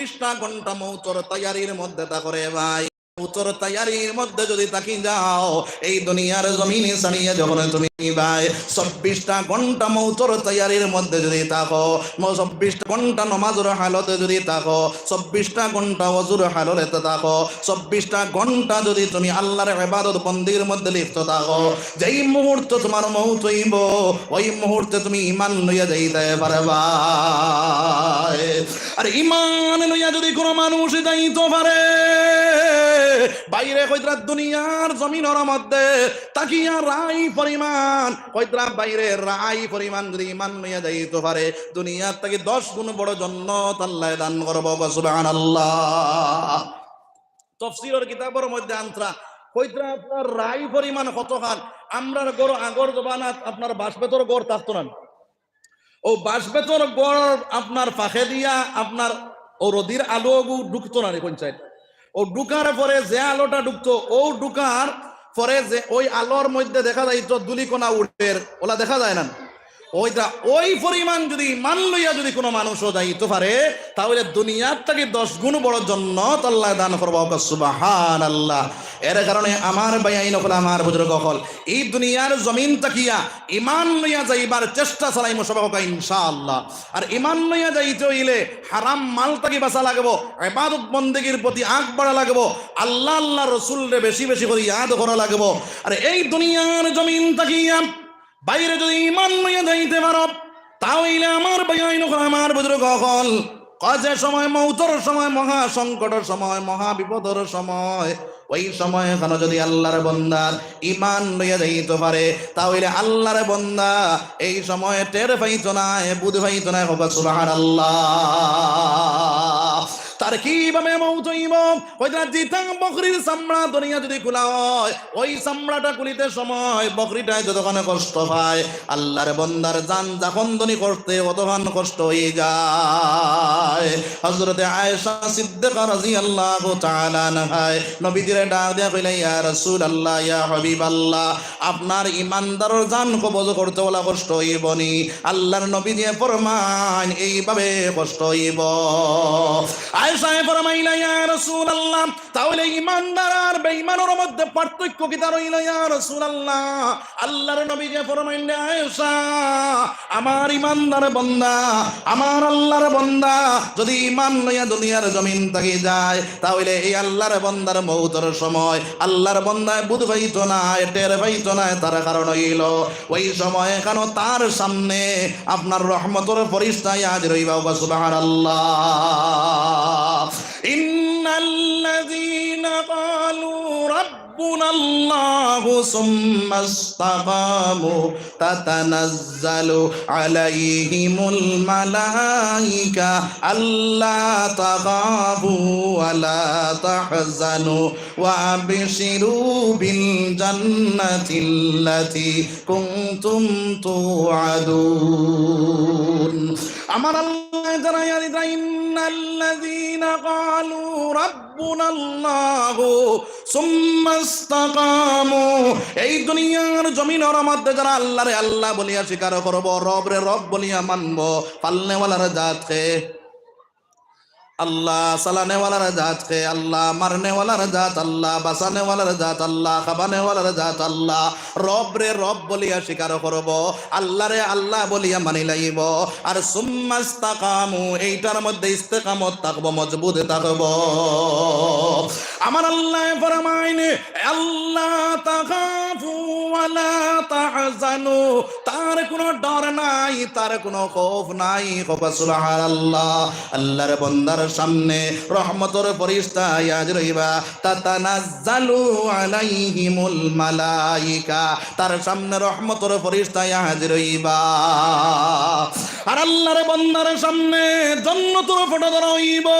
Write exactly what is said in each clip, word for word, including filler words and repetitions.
চব্বিশটা ঘন্টা মৌতর তৈয়ারির মধ্যে থাকো রে ভাই। মৌতর তৈয়ারির মধ্যে যদি থাকি যাও, এই দুনিয়ার জমিনে ছাড়িয়া যখন তুমি ভাই চব্বিশটা ঘন্টা মৌতর তৈয়ারির মধ্যে যদি থাকো, ম-, চব্বিশটা ঘন্টা নমাজর হালতে যদি থাকো, চব্বিশটা ঘন্টা অজুর হালতে থাকো, চব্বিশটা ঘন্টা যদি তুমি আল্লাহর ইবাদত বন্দির মধ্যে লিপ্ত থাকো, যেই মুহূর্তে তোমার মৌত অইবো, ওই মুহূর্তে তুমি ইমান লইয়া যাইতে পারবায়। আর ইমান লইয়া যদি কোনো মানুষ যাইতো পারে, বাইরে কইতরা দুনিয়ার জমিনর মধ্যে তাকিয়া রাই পরিমাণ, কইতরা বাইরে রাই পরিমাণ যদি ইমান লইয়া যাইতো পারে, দুনিয়ার থাকি দশ গুণ বড় জন্নত আল্লায় দান করবো। সুবহানাল্লাহ। তফসিরর কিতাবর মধ্যে আনতরা, কইতরা আপনার রাই পরিমাণ কতখান। আমরার ঘর আগর জমানাত আপনার বাঁশ বেতর ঘর থাকতো না। ও বাঁশ বেতর ঘর আপনার ফাঁকে দিয়া আপনার ও রদির আলো অগু ঢুকতো না নি পঞ্চায়েত। ও ঢুকার পরে যে আলোটা ঢুকতো, ও ঢুকার পরে যে ওই আলোর মধ্যে দেখা যাইতো ধুলিকণা উড়ের, ওলা দেখা যায় না। ওইটা, ওই পরিমাণ যদি ইমান লইয়া যদি কোনো মানুষও যাইতো পারে, তাহলে দুনিয়ার থাকি দশ গুণ বড় জন্নত আল্লায় দান করবো। সুবহানাল্লাহ। এর কারণে আমার ভাইয়াইন অকল, আমার বুজুর্গ অকল, এই দুনিয়ার জমিন থাকিয়া ইমান লইয়া যাইবার চেষ্টা চালাইমু সবাই, ইনশাআল্লাহ। আর ইমান লইয়া যাইতে অইলে হারাম মাল থাকি বাঁচা লাগবো, ইবাদত বন্দেগীর প্রতি আগ বাড়া লাগবো, আল্লাহ, আল্লাহ রসুলরে বেশি বেশি করি ইয়াদ করা লাগবো। আর এই দুনিয়ার জমিন থাকিয়া বাইরে যদি ইমান লইয়া যাইতে পারো, তা অইলে আমার ভাইয়াইন অকল, আমার বুজুর্গ অকল, ক-, যে সময় মৌতর সময়, মহা সংকটর সময়, মহা বিপদর সময়, ওই সময় এখানো যদি আল্লাহর বন্দার ইমান লইয়া যাইতে পারে, তা অইলে আল্লাহর বন্দা এই সময় টের পাইতো নায়, বুঝ পাইতো নায়। কউক্কা সুবহানাল্লাহ। তার কিভাবে মৌত অইবো? কইতরা যেতা বকরির চামড়া ধরিয়া যদি খুলা হয়, ওই চামড়াটা খুলিতে সময় বকরিটায় যতখান কষ্ট পায়, আল্লাহর বন্দার জান যখন ধরি করতে অতখান কষ্ট অই যায়। হযরতে আয়েশা সিদ্দিকা রাদিয়াল্লাহু তাআলা আনহায় নবীজিরে ডাক দিয়া কইলা, "ইয়া রাসূলুল্লাহ, ইয়া হাবিবাল্লাহ, আপনার ইমানদারর জান কবজ করতে অলা কষ্ট অইবো নি?" আল্লাহর নবীজিয়ে ফরমাইন, "এইভাবে কষ্ট অইবো।" আয়েশায় ফরমাইলা, "ইয়া রাসূলুল্লাহ, তা অইলে ইমানদার আর বেঈমানর মধ্যে পার্থক্য কিতা রইলো ইয়া রাসূলুল্লাহ?" আল্লাহর নবীজিয়ে ফরমাইন, "রে আয়েশা, আমার ইমানদার বন্দা, আমার আল্লাহর বন্দা যদি ইমান লইয়া দুনিয়ার জমিন থাকি যায়, তা অইলে এই আল্লাহর বন্দার মৌতর সময় আল্লাহর বন্দায় বুঝ পাইতো নায়, টের পাইতো নায়, তার কারণ অইলো ওই সময় এখানো তার সামনে আপনার রহমতর ফিরিস্তা হাজির অইবা।" কউক্কা সুবহানাল্লাহ। إن الذين قالوا ربنا الله ثم استقاموا تتنزل عليهم الملائكة ألا تخافوا ولا تحزنوا وأبشروا بالجنة التي كنتم توعدون। আমার আল্লায় জানাইয়া দিতরা, إن الذين قالوا ربنا الله ثم استقاموا, এই দুনিয়ার জমিনর মধ্যে যারা আল্লাহরে আল্লাহ বলিয়া স্বীকার করবো, রবরে রব বলিয়া মানবো, পালনেওয়ালার জাত কে? আল্লাহ। চালানেওয়ালার জাত কে? আল্লাহ। মারনেওয়ালার জাত আল্লাহ, বাঁচানেওয়ালার জাত আল্লাহ, খাবানেওয়ালার জাত আল্লাহ। রবরে রব বলিয়া স্বীকার করবো, আল্লাহরে আল্লাহ বলিয়া মানি লাইবো। আর সুম্মা ইস্তাকামু, এইটার মধ্যে ইস্তেকামত থাকবো, মজবুত থাকবো। আমার আল্লায় ফরমাইন, আল্লা তাখাফু ওয়ালা তাহজানু, তার কোনো ডর নাই, তার কোনো খৌফ নাই। কউক্কা সুবহানাল্লাহ। আল্লাহর বন্দার সামনে রহমতর ফিরিস্তা হাজির অইবা, তাতানাজ্জালু আলাইহিমুল মালাইকা, তার সামনে রহমতর ফিরিস্তা হাজির অইবা। আর আল্লাহর বন্দার সামনে জন্নতর ফটো ধরা অইবো।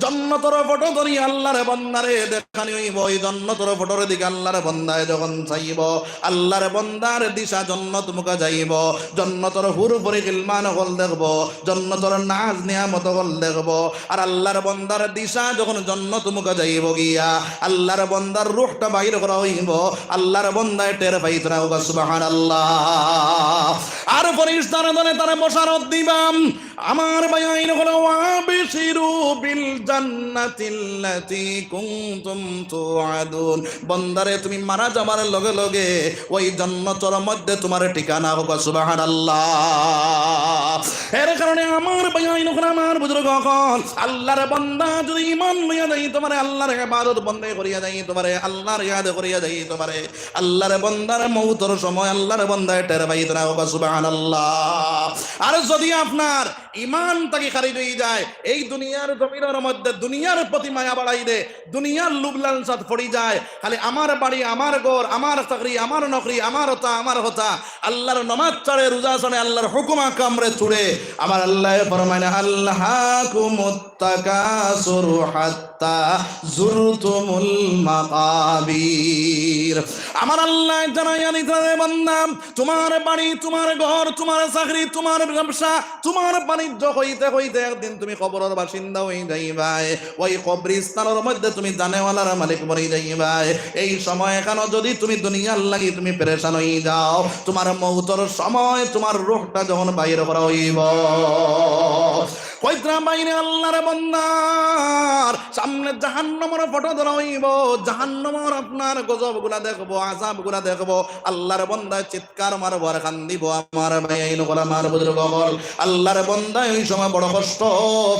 জন্নতর ফটো ধরি আল্লাহর বন্দারে দেখানি অইবো। ওই জন্নতর ফটোর দিকে আল্লাহর বন্দায় যখন চাইবো, আল্লাহর বন্দার দিশা জন্নত মুখা যাইবো। জন্নতর হুর পরি গিলমান অকল দেখবো, জন্নতর নাজ নিয়ামত অকল দেখবো। আর আল্লাহর বন্দার দিশা যখন জন্নত মুখা যাইবো গিয়া, আল্লাহর বন্দার রুহটা বাইর করা অইবো, আল্লাহর বন্দায় টের পাইতো না। ওগো সুবহানাল্লাহ। আর ফিরিস্তার দলে তারে বশারত দিবা। আমার ভাইয়াইন অকল, "ওয়াবশিরু বিল জান্নাতিল্লাতি কুনতুম তুআদুন।" বন্দারে, তুমি মারা যাবার লগে লগে ওই জন্নতর মধ্যে তোমার ঠিকানা। ওগো সুবহানাল্লাহ। এর কারণে আমার ভাইয়াইন অকল, আমার বুজুর্গ অকল, আল্লাহর বন্দা যদি ইমান লইয়া যাইতো পারে, আল্লাহর ইবাদত বন্দেগি করিয়া যাইতো পারে, আল্লাহর ইয়াদ করিয়া যাইতো পারে, আল্লাহর বন্দার মউতর সময় আল্লাহর বন্দায় টের পাইতো না। ওগো সুবহানাল্লাহ। আর যদি আপনার ইমান থাকি খারিজ অই যায়, এই দুনিয়ার জমিনর মধ্যে দুনিয়ার প্রতি মায়া বাড়াই দে, দুনিয়ার লোভ লালসাত পড়ি যায়, খালি আমার বাড়ি, আমার ঘর, আমার চাকরি, আমার নকরি, আমার হতা, আমার হতা, আল্লাহর নমাজ ছাড়ে, রোজা ছাড়ে, আল্লাহর হুকুম আহকামরে ছুড়ে, আমার আল্লায় ফরমাইন, "আলহাকুমুত তাকাসুর হাত্তা জুরতুমুল মাকাবির।" আমার আল্লায় জানাইয়া দিতা, রে বান্দা, তোমার বাড়ি, তোমার ঘর, তোমার চাকরি, তোমার ব্যবসা, তোমার বাণিজ্য হইতে হইতে একদিন তুমি কবরর বাসিন্দা অই যাইবায়। ওই কবরিস্তানর মধ্যে তুমি জানেওয়ালার মালিক বনি যাইবায়। এই সময় এখানো যদি তুমি দুনিয়ার লাগি তুমি পেরেশান অই যাও, তোমার মউতর সময় তোমার রুহটা যখন বাইর করা অইবো, কইতরা বাইরে আল্লাহর বন্দার সামনে জাহান্নামর ফটো ধরা অইবো, জাহান্নামর আপনার গজবগুলা দেখবো, আযাবগুলা দেখবো। আল্লাহর বন্দায় চিৎকার মারবো আর কান্দিবো। আমার ভাইয়াইন অকল, আমার বুজুর্গ অকল, আল্লাহর বন্দায় ওই সময় বড় কষ্ট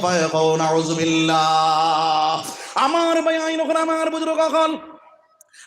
পায়। কও নাউজুবিল্লাহ। আমার ভাইয়াইন অকল, আমার বুজুর্গ অকল,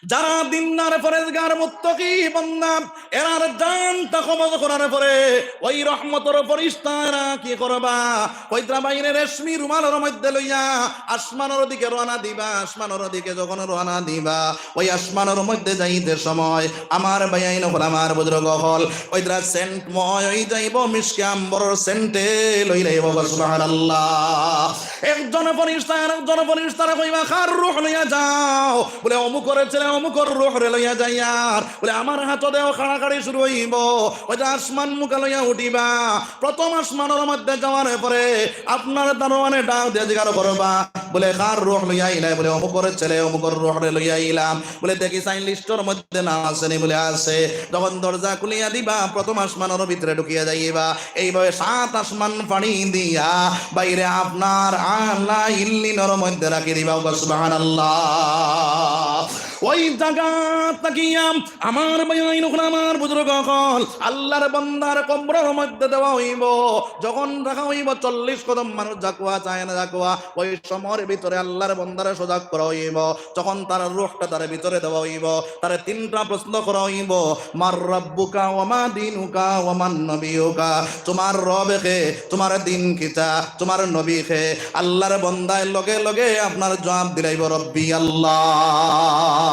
যারা দিনদার, পরেজগার, মুত্তাকি বান্দা, এরার জানটা কবজ করার পরে ওই রহমতর ফিরিস্তারা কি করবা? কইতরা বাইরে রেশমি রুমালর মধ্যে লইয়া আসমানর দিকে রওনা দিবা। আসমানর দিকে যখন রওনা দিবা, ওই আসমানর মধ্যে যাইতে সময় আমার ভাইয়াইন অকল, আমার বুজুর্গ অকল, কইতরা সেন্ট ময় অই যাইবো, মিশকে আম্বরর সেন্টে লই লাইবো। সুবহানাল্লাহ। একজন ফিরিস্তা আর একজন ফিরিস্তারে কইবা, "কার রুহ লইয়া যাও?" বলে, "অমুকর ছেলে অমুকর রুহরে লইয়া যাইয়ার।" বলে, "আমার হাতো দেও।" কাড়াকাড়ি শুরু অইবো। ওই যে আসমান মুখা লইয়া উঠিবা, প্রথম আসমানর মধ্যে যাওয়ার পরে আপনার দারোয়ানে ডাক দিয়া জিকার করবা, বলে, "কার রুহ লইয়া আইলায়?" বলে, "অমুকর ছেলে অমুকর রুহরে লইয়া আইলাম।" বলে, "দেখি চাইন লিস্টর মধ্যে নাম আছে নি?" বলে, "আছে।" যখন দরজা খুলিয়া দিবা, প্রথম আসমানর ভিতরে ঢুকিয়া যাইবা। এইভাবে সাত আসমান পাড়ি দিয়া বাইরে আপনার আলা ইল্লিনর মধ্যে রাখি দিবা। ওগো সুবহানাল্লাহ। ওই জাগা থাকিয়া আমার ভাইয়াইন অকল, আমার বুজুর্গ অকল, আল্লাহর বন্দার কবরর মধ্যে দেওয়া অইবো। যখন রাখা অইবো, চল্লিশ কদম মানুষ যাউক্কা চায় না যাউক্কা, ওই সময়র ভিতরে আল্লাহর বন্দারে সজাগ করা অইবো। যখন তার রুহটা তার ভিতরে দেওয়া অইবো, তারে তিনটা প্রশ্ন করা অইবো, "মান রাব্বুকা ওয়া মা দীনুকা ওয়া মান নবিয়ুকা?" তোমার রব কে, তোমার দিন কিতা, তোমার নবী কে? আল্লাহর বন্দায় লগে লগে আপনার জবাব দিলাইবো, "রব্বি আল্লাহ।"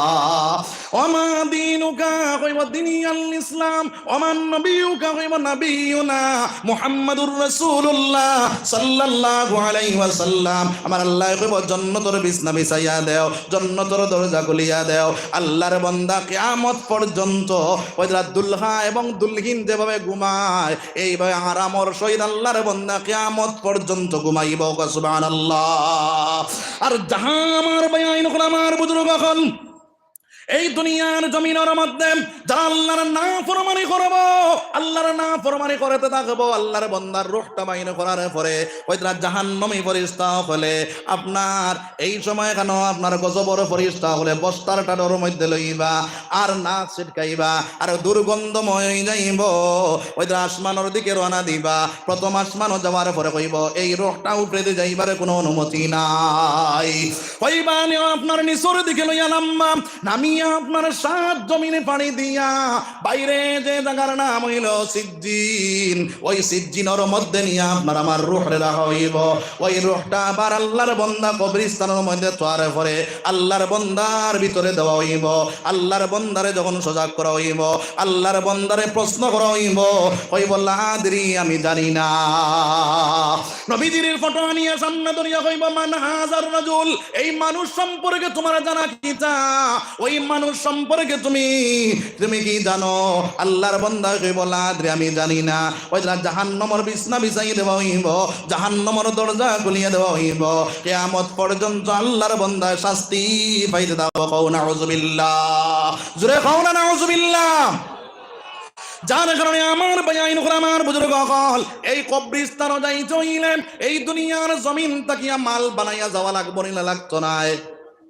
"ওয়া মা দীনুকা?" কইবো, "দীনি আল ইসলাম।" "ওয়া মান নবিয়ুকা?" কইবো, "নবিয়ুনা মুহাম্মাদুর রাসূলুল্লাহ সাল্লাল্লাহু আলাইহি ওয়াসাল্লাম।" আমার আল্লায় কইবো, "জন্নতর বিছনা বিছাইয়া দেও, জন্নতর দরজা খুলিয়া দেও।" আল্লাহর বন্দা কিয়ামত পর্যন্ত ওই যারা দুলহা এবং দুলহিন যেভাবে ঘুমায়, এইভাবে আরামর সহিত আল্লাহর বন্দা কিয়ামত পর্যন্ত ঘুমাইবো। সুবহানাল্লাহ। আর যাহা আমার ভাইয়াইন অকল, আমার বুজুর্গ অকল, এই দুনিয়ার জমিনর মধ্যে যারা আল্লাহর নাফরমানি করবো, আল্লাহর নাফরমানি করতে থাকবো, আল্লাহর বন্দার রুহটা বাইর করার পরে ওই তারা জাহান্নামী ফিরিস্তা অকলে আপনার এই সময় কেন আপনার গজবর ফিরিস্তা অকলে বস্তার টাডর মধ্যে লইবা, আর নাক ছিটকাইবা, আর দুর্গন্ধময় অই যাইবো। ওই তারা আসমানর দিকে রওনা দিবা, প্রথম আসমানো যাওয়ার পরে কইবো, "এই রুহটা উপরেদি যাইবার কোনো অনুমতি নাই।" কইবা, "নিও আপনার নিচর দিকে লইয়া নামবা।" নামি নিয়া আপনার সাত জমিনে পাড়ি দিয়া বাইরে যে জাগার নাম অইলো সিজ্জিন, ওই সিজ্জিনর মধ্যে নিয়া আপনার আমার রুহরে রাখা অইবো। ওই রুহটা আবার আল্লার বন্দা কবরিস্তানর মধ্যে থওয়ার পরে আল্লার বন্দার ভিতরে দেওয়া অইবো। আল্লার বন্দারে যখন সজাগ করা অইবো, আল্লার বন্দারে প্রশ্ন করা অইবো, কইবো, "লা আদরি, আমি জানি না।" নবীজির ফটো আনিয়া সামনে ধরিয়া কইবো, "মান হাজার রাজুল, এই মানুষ সম্পর্কে তুমার জানা কিতা? ওই মানুষ সম্পর্কে তুমি, তুমি কি জানো?" আল্লার বন্দা কইবো, "লা আদরি, আমি জানি না।" ওই জাহান্নামর বিছনা বিছাই দেওয়া অইবো, জাহান্নামর দরজা খুলিয়া দেওয়া অইবো। কিয়ামত পর্যন্ত আল্লার বন্দা শাস্তি পাইতে থাকবো। কও নাউজুবিল্লাহ। জোরে কও না নাউজুবিল্লাহ। যার কারণে আমার ভাইয়াইন অকল, আমার বুজুর্গ অকল, এই কবরিস্তানো যাইতে অইলে এই দুনিয়ার জমিন থাকিয়া মাল বানাইয়া যাওয়া লাগবো নি না লাগতো নায়?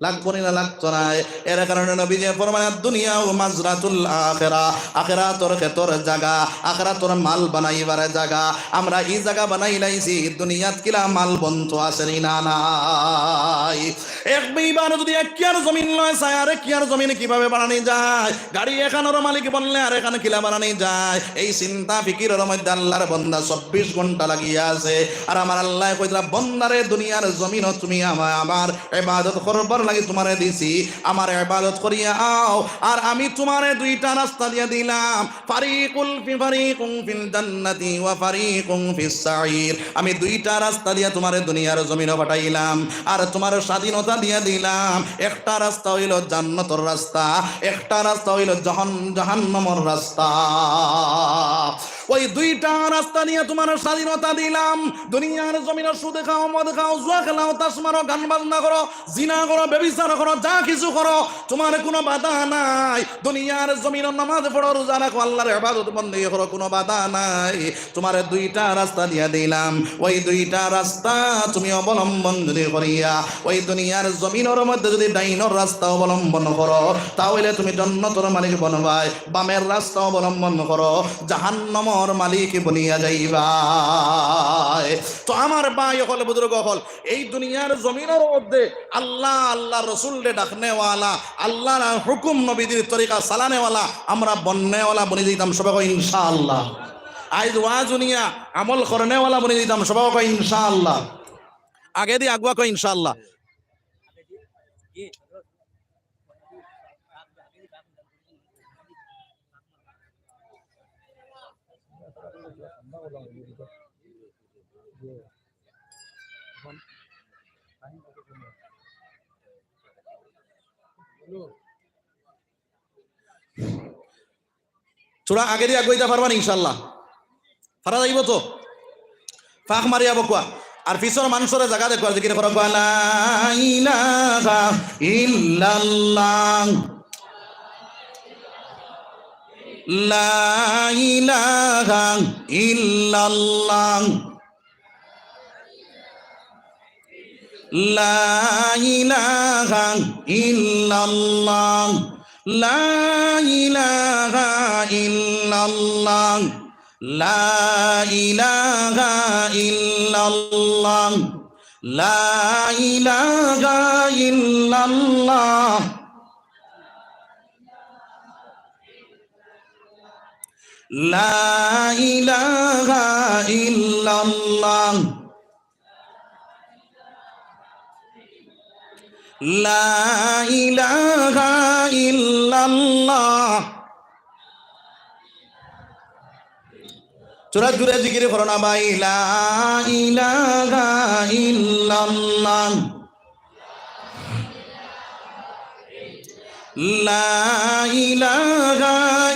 লাগবো নি না লাগতো নায়? এর কারণে নবীজিয়ে ফরমাইন, "আদ-দুনিয়া ওয়া মাজরাতুল আখিরা।" আখিরাতর খেতর জাগা, আখিরাতর মাল বানাইবার জাগা। আমরা ই জাগা বানাইলাইছি, দুনিয়াত কিলা মাল বনতো আছে নি না নাই? এক বেইমানে যদি এক কিয়ার জমিন লয় চায়, আরেক কিয়ার জমিন কিভাবে বানানি যায়? গাড়ি এখানোর মালিক বনলে আরেকখান কিলা বানানি যায়? এই চিন্তা ফিকিরর মধ্যে আল্লার বন্দা চব্বিশ ঘন্টা লাগিয়া আছে। আর আমার আল্লায় কইতরা, "বন্দারে, দুনিয়ার জমিনো তুমি আমা-, আমার ইবাদত করবার লাগি তুমারে দিছি, আমার ইবাদত করিয়া আও।" আর আমি তুমারে দুইটা রাস্তা দিয়া দিলাম, ফারিকুল ফি-, ফারিকুন ফিল জান্নাতি ওয়া ফারিকুন ফিস সাঈর। আমি দুইটা রাস্তা দিয়া তুমারে দুনিয়ার জমিনো পাঠাইলাম, আর তুমারে স্বাধীনতা দিয়া দিলাম। একটা রাস্তা অইলো জান্নাতর রাস্তা, একটা রাস্তা অইলো জাহান-, জাহান্নামর রাস্তা। ওই দুইটা রাস্তা দিয়া তুমারে স্বাধীনতা দিলাম। দুনিয়ার জমিনো সুদ খাও, মদ খাও, জুয়া খেলাও, তাস মারো, গান বাজনা করো, জিনা করো, ব্যভিচার করো, যা কিছু করো, তুমার কুনু বাধা নাই। দুনিয়ার জমিনো নামাজ পড়ো, রোজা রাখো, আল্লার ইবাদত বন্দেগি করো, কুনু বাধা নাই। তুমারে দুইটা রাস্তা দিয়া দিলাম, ওই দুইটা রাস্তা তুমি অবলম্বন যদি করিয়া ওই দুনিয়ার জমিনর মধ্যে যদি ডাইনর রাস্তা অবলম্বন করো, তা অইলে তুমি জন্নতর মালিক বনবায়। বামের রাস্তা অবলম্বন করো, জাহান্নামর মালিক বনিয়া যাইবায়। তো আমার ভাই অকল, বুজুর্গ অকল, এই দুনিয়ার জমিনর মধ্যে আল্লাহ, আল্লার রসুলরে ডাকনেওয়ালা, আল্লার হুকুম নবীজির তরিকা চালানেওয়ালা আমরা বননেওয়ালা বনি যাইতাম সবে কও ইনশাআল্লাহ। আইজ ওয়াজ হুনিয়া আমল করনেওয়ালা বনি যাইতাম সবে কও ইনশাআল্লাহ। আগেদি আগুয়া কও ইনশাআল্লাহ। থুড়া আগেদি আগুয়াইতা পারবা নি ইনশাআল্লাহ? পারা যাইবো তো? ফাঁক মারিয়া বকুয়া। আর পিছর মানষরে জাগা দেখো, আর জিকির করো, লা ইলাহা ইল্লাল্লাহ। لا إله إلا الله. لا إله إلا الله. لا إله إلا الله. لا إله إلا الله. لا إله إلا الله. لا إله إلا الله. لا إله إلا الله. জোরে জোরে জিকির করো না ভাই, لا إله إلا الله. لا إله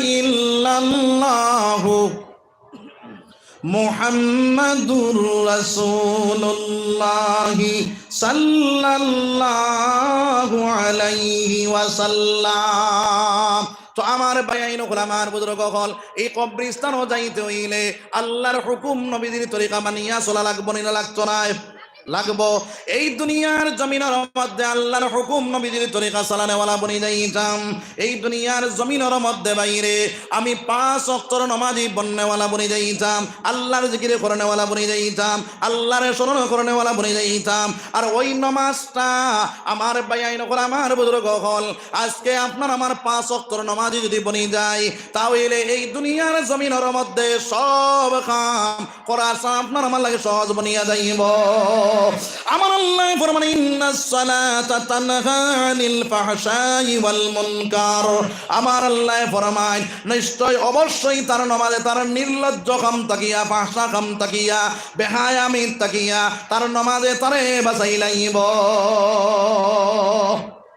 إلا الله. محمد رسول الله صلى الله عليه وسلم. তো আমার ভাইয়াইন অকল, আমার বুজুর্গ অকল, এই কবরিস্তানো যাইতে অইলে আল্লার হুকুম নবীজির তরিকা মানিয়া চলা লাগবো নি না লাগতো নায়? লাগবো। এই দুনিয়ার জমিনর মধ্যে আল্লাহর হুকুম নবীজির তরিকা চালানেওয়ালা বনি যাইতাম। এই দুনিয়ার জমিনর মধ্যে ভাইরে আমি পাঁচ ওয়াক্তর নমাজি বননেওয়ালা বনি যাইতাম, আল্লাহর জিকির করনেওয়ালা বনি যাইতাম, আল্লাহর স্মরণ করনেওয়ালা বনি যাইতাম। আর ওই নমাজটা আমার ভাইয়াইন অকল, আমার বুজুর্গ অকল, আজকে আপনার আমার পাঁচ ওয়াক্তর নমাজি যদি বনি যায়, তাহলে এই দুনিয়ার জমিনর মধ্যে সব কাম করা আপনার আমার লাগি সহজ বনিয়া যাইবো। আমার আল্লায় ফরমান, "ইন্নাস সালাতা তানহা আনিল ফাহশাই ওয়াল মুনকার।" আমার আল্লায় ফরমান, নিশ্চয় অবশ্যই তার নমাজে তার নির্লজ্জ কাম থাকিয়া, ফাহশা কাম থাকিয়া, বেহায়ামি থাকিয়া তার নমাজে তারে বাঁচাইলাইবো।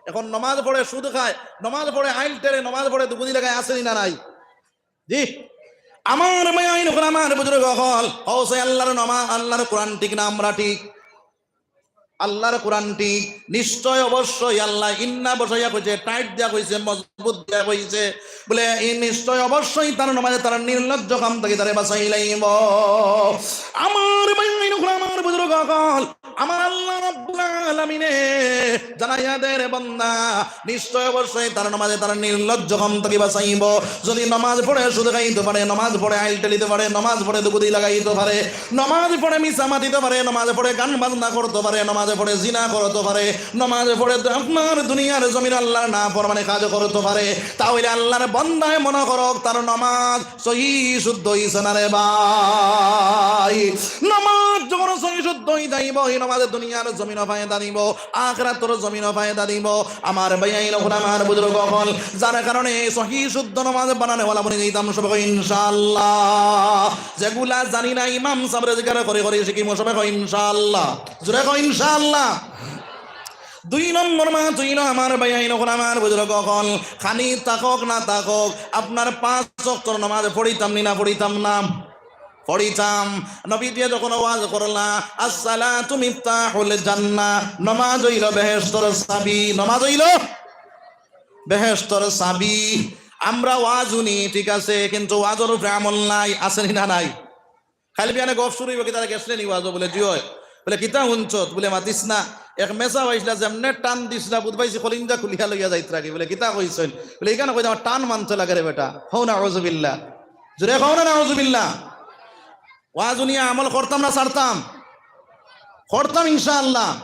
এখন নমাজ পড়ে সুদ খায়, নমাজ পড়ে আইল টেরে, নমাজ পড়ে দুগুদি লাগায়, আছে নি না নাই? জি, আমার ভাইয়াইন অকল, আমার বুজুর্গ অকল, অউ চাই আল্লাহর নমাজ, আল্লাহর কোরআন ঠিক না আমরা ঠিক? আল্লাহর কোরআন ঠিক। নিশ্চয় অবশ্যই আল্লায় ইন্না বসাইয়া কইছে, টাইট দিয়া কইছে, মজবুত দিয়া কইছে, বলে এই নিশ্চয় অবশ্যই তার নমাজে তার নির্লজ্জ কাম থাকি তারে বাঁচাইলাইবো। আমার ভাইয়াইন অকল, আমার বুজুর্গ অকল, আমার আল্লাহ রাব্বুল আলামিনে জানাইয়া দে রে বান্দা, নিশ্চয় অবশ্যই তার নমাজে তার নির্লজ্জ কাম থাকি বাঁচাইবো। যদি নমাজ পড়ে সুদ খাইতো পারে, নমাজ পড়ে আইল টেলিতো পারে, নমাজ পড়ে দুগুদি লাগাইতো পারে, নমাজ পড়ে মিছা মাতিতো পারে, নমাজ পড়ে গান বাজনা করতো পারে, নমাজ পড়ে জিনা করতো পারে, নমাজ পড়ে আপনার দুনিয়ার জমিন আল্লাহর নাফরমানি কাজ করতো পারে, তাহলে আল্লাহর বান্দায় মনো করউক তার নমাজ সহি শুদ্ধ অইছে না রে ভাই। নমাজ যখন সহি শুদ্ধ অই যাইবো, এই নমাজে দুনিয়ার জমিনও ফায়দা দিবো, আখিরাতর জমিনও ফায়দা দিবো। আমার ভাইয়াইন অকল, আমার বুজুর্গ অকল, যার কারণে সহি শুদ্ধ নমাজ বানানেওয়ালা বনি যাইতাম সবে কই ইনশাআল্লাহ। যেগুলা জানি না ইমাম সাবরে জিকার করি করি শিখিমু সবে কই ইনশাআল্লাহ। জোরে কই ইনশাআল্লাহ। দুই নম্বর মাত অইলো আমার ভাইয়াইন অকল, আমার বুজুর্গ অকল, খানি থাকউক না থাকউক, আপনার পাঁচ ওয়াক্তর নমাজ পড়িতাম নি না পড়িতাম না? পড়িতাম। নবীজিয়ে যখন ওয়াজ করলা, "আসসালাতু মিফতাহুল জান্নাহ", নমাজ অইলো বেহেশতর চাবি, নমাজ অইলো বেহেশতর চাবি। আমরা ওয়াজ হুনি, ঠিক আছে, কিন্তু ওয়াজর উপরে আমল নাই, আছে নি না নাই? খালি বিয়ানে গফ শুরু অইবো, কিতা গেছলে নি ওয়াজো? বলে, "জি অয়।" বলে, "কিতা হুনছত?" বলে, "মাতিস না। এক মেসাব আইছলা, যেমনে টান দিছলা, বুঝ পাইছি কলিঞ্জা খুলিয়া লইয়া যাইতরা গি।" বলে, "কিতা কইছইন?" বলে, "ইখান কইতাম, টান মানতে লাগে রে বেটা।" কও না নাউজুবিল্লাহ। জোরে কও না নাউজুবিল্লাহ। ওয়াজ হুনিয়া আমল করতাম না ছাড়তাম? করতাম ইনশাআল্লাহ।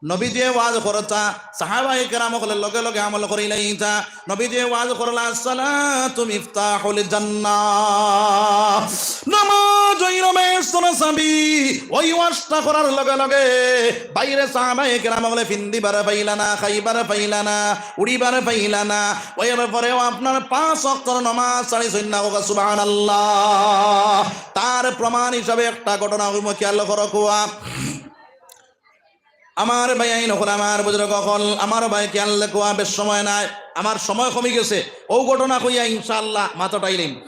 নবীজিয়ে ওয়াজ করতা, সাহাবায়ে কেরাম অকলে লগে লগে আমল করিলাইতা। নবীজিয়ে ওয়াজ করলা, "আসসালাতু মিফতাহুল জান্নাহ।" নমাজ অইলো বেহেশতর চাবি। ওই ওয়াজটা করার লগে লগে ভাইরে সাহাবায়ে কেরাম অকলে ফিন্দিবার পাইলা না, খাইবার পাইলা না, উড়িবার পাইলা না। এর পরেও আপনার পাঁচ ওয়াক্তর নমাজ ছাড়িছইন না, কউক্কা সুবহানাল্লাহ। তার প্রমাণ হিসাবে একটা ঘটনা কইমু, খেয়াল করো খুয়া। আমার ভাইয়াইন অকল, আমার বুজুর্গ অকল, আমার ভাই খেয়াল করো খুয়া, বেশ সময় নাই, আমার সময় কমি গেছে। অউ ঘটনা কইয়া ইনশাআল্লাহ মাত উঠাইলিম।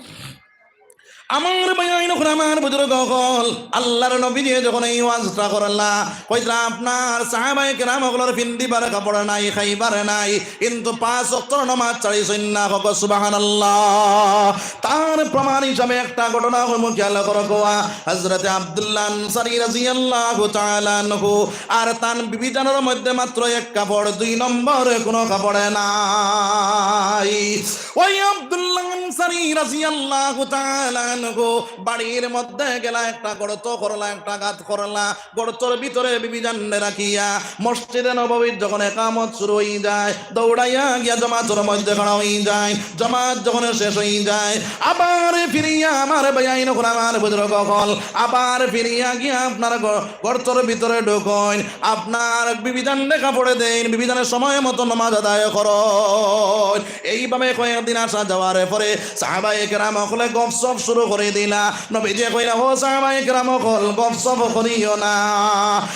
আমার ভাইয়াইন অকল, আমার বুজুর্গ অকল, আল্লাহর নবীজিয়ে যখন এই ওয়াজটা করলা, কইতরা আপনার সাহাবায়ে কেরাম অকলর ফিন্দিবার কাপড় নাই, খাইবার নাই, কিন্তু পাঁচ ওয়াক্তর নমাজ ছাড়িছইন না, কউক্কা সুবহানাল্লাহ। তার প্রমাণ হিসাবে একটা ঘটনা কইমু, খেয়াল করো খুয়া। হযরতে আব্দুল্লাহ আনসারী রাদিয়াল্লাহু তাআলা আনহু আর তান বিবিজানর মধ্যে মাত্র এক কাপড়, দুই নম্বর কোনো কাপড় নাই। ওই আব্দুল্লাহ আনসারী রাদিয়াল্লাহু তাআলা আনহু বাড়ির মধ্যে গেলা, একটা গর্ত করলা, একটা গাত করলা, গর্তর ভিতরে বিবিজানরে রাখিয়া মসজিদে নববীত যখন একামত শুরু অই যায়, দৌড়াইয়া গিয়া জমাতর মধ্যে খাড়া অই যায়। জমাত যখন শেষ অই যায়, আবার ফিরিয়া আমার ভাইয়াইন অকল, আমার বুজুর্গ অকল, আবার ফিরিয়া গিয়া আপনার গ-, গর্তর ভিতরে ঢুকইন, আপনার বিবিজানরে কাপড় দেইন, বিবিজানে সময় মতো নমাজ আদায় করইন। এইভাবে কয়েকদিন আসা যাওয়ার পরে সাহাবায়ে কেরাম অকলে গফসফ শুরু করি দিলা। নবীজিয়ে কইলা, "ও সাহাবায়ে কেরাম অকল, গফসফ করিও না,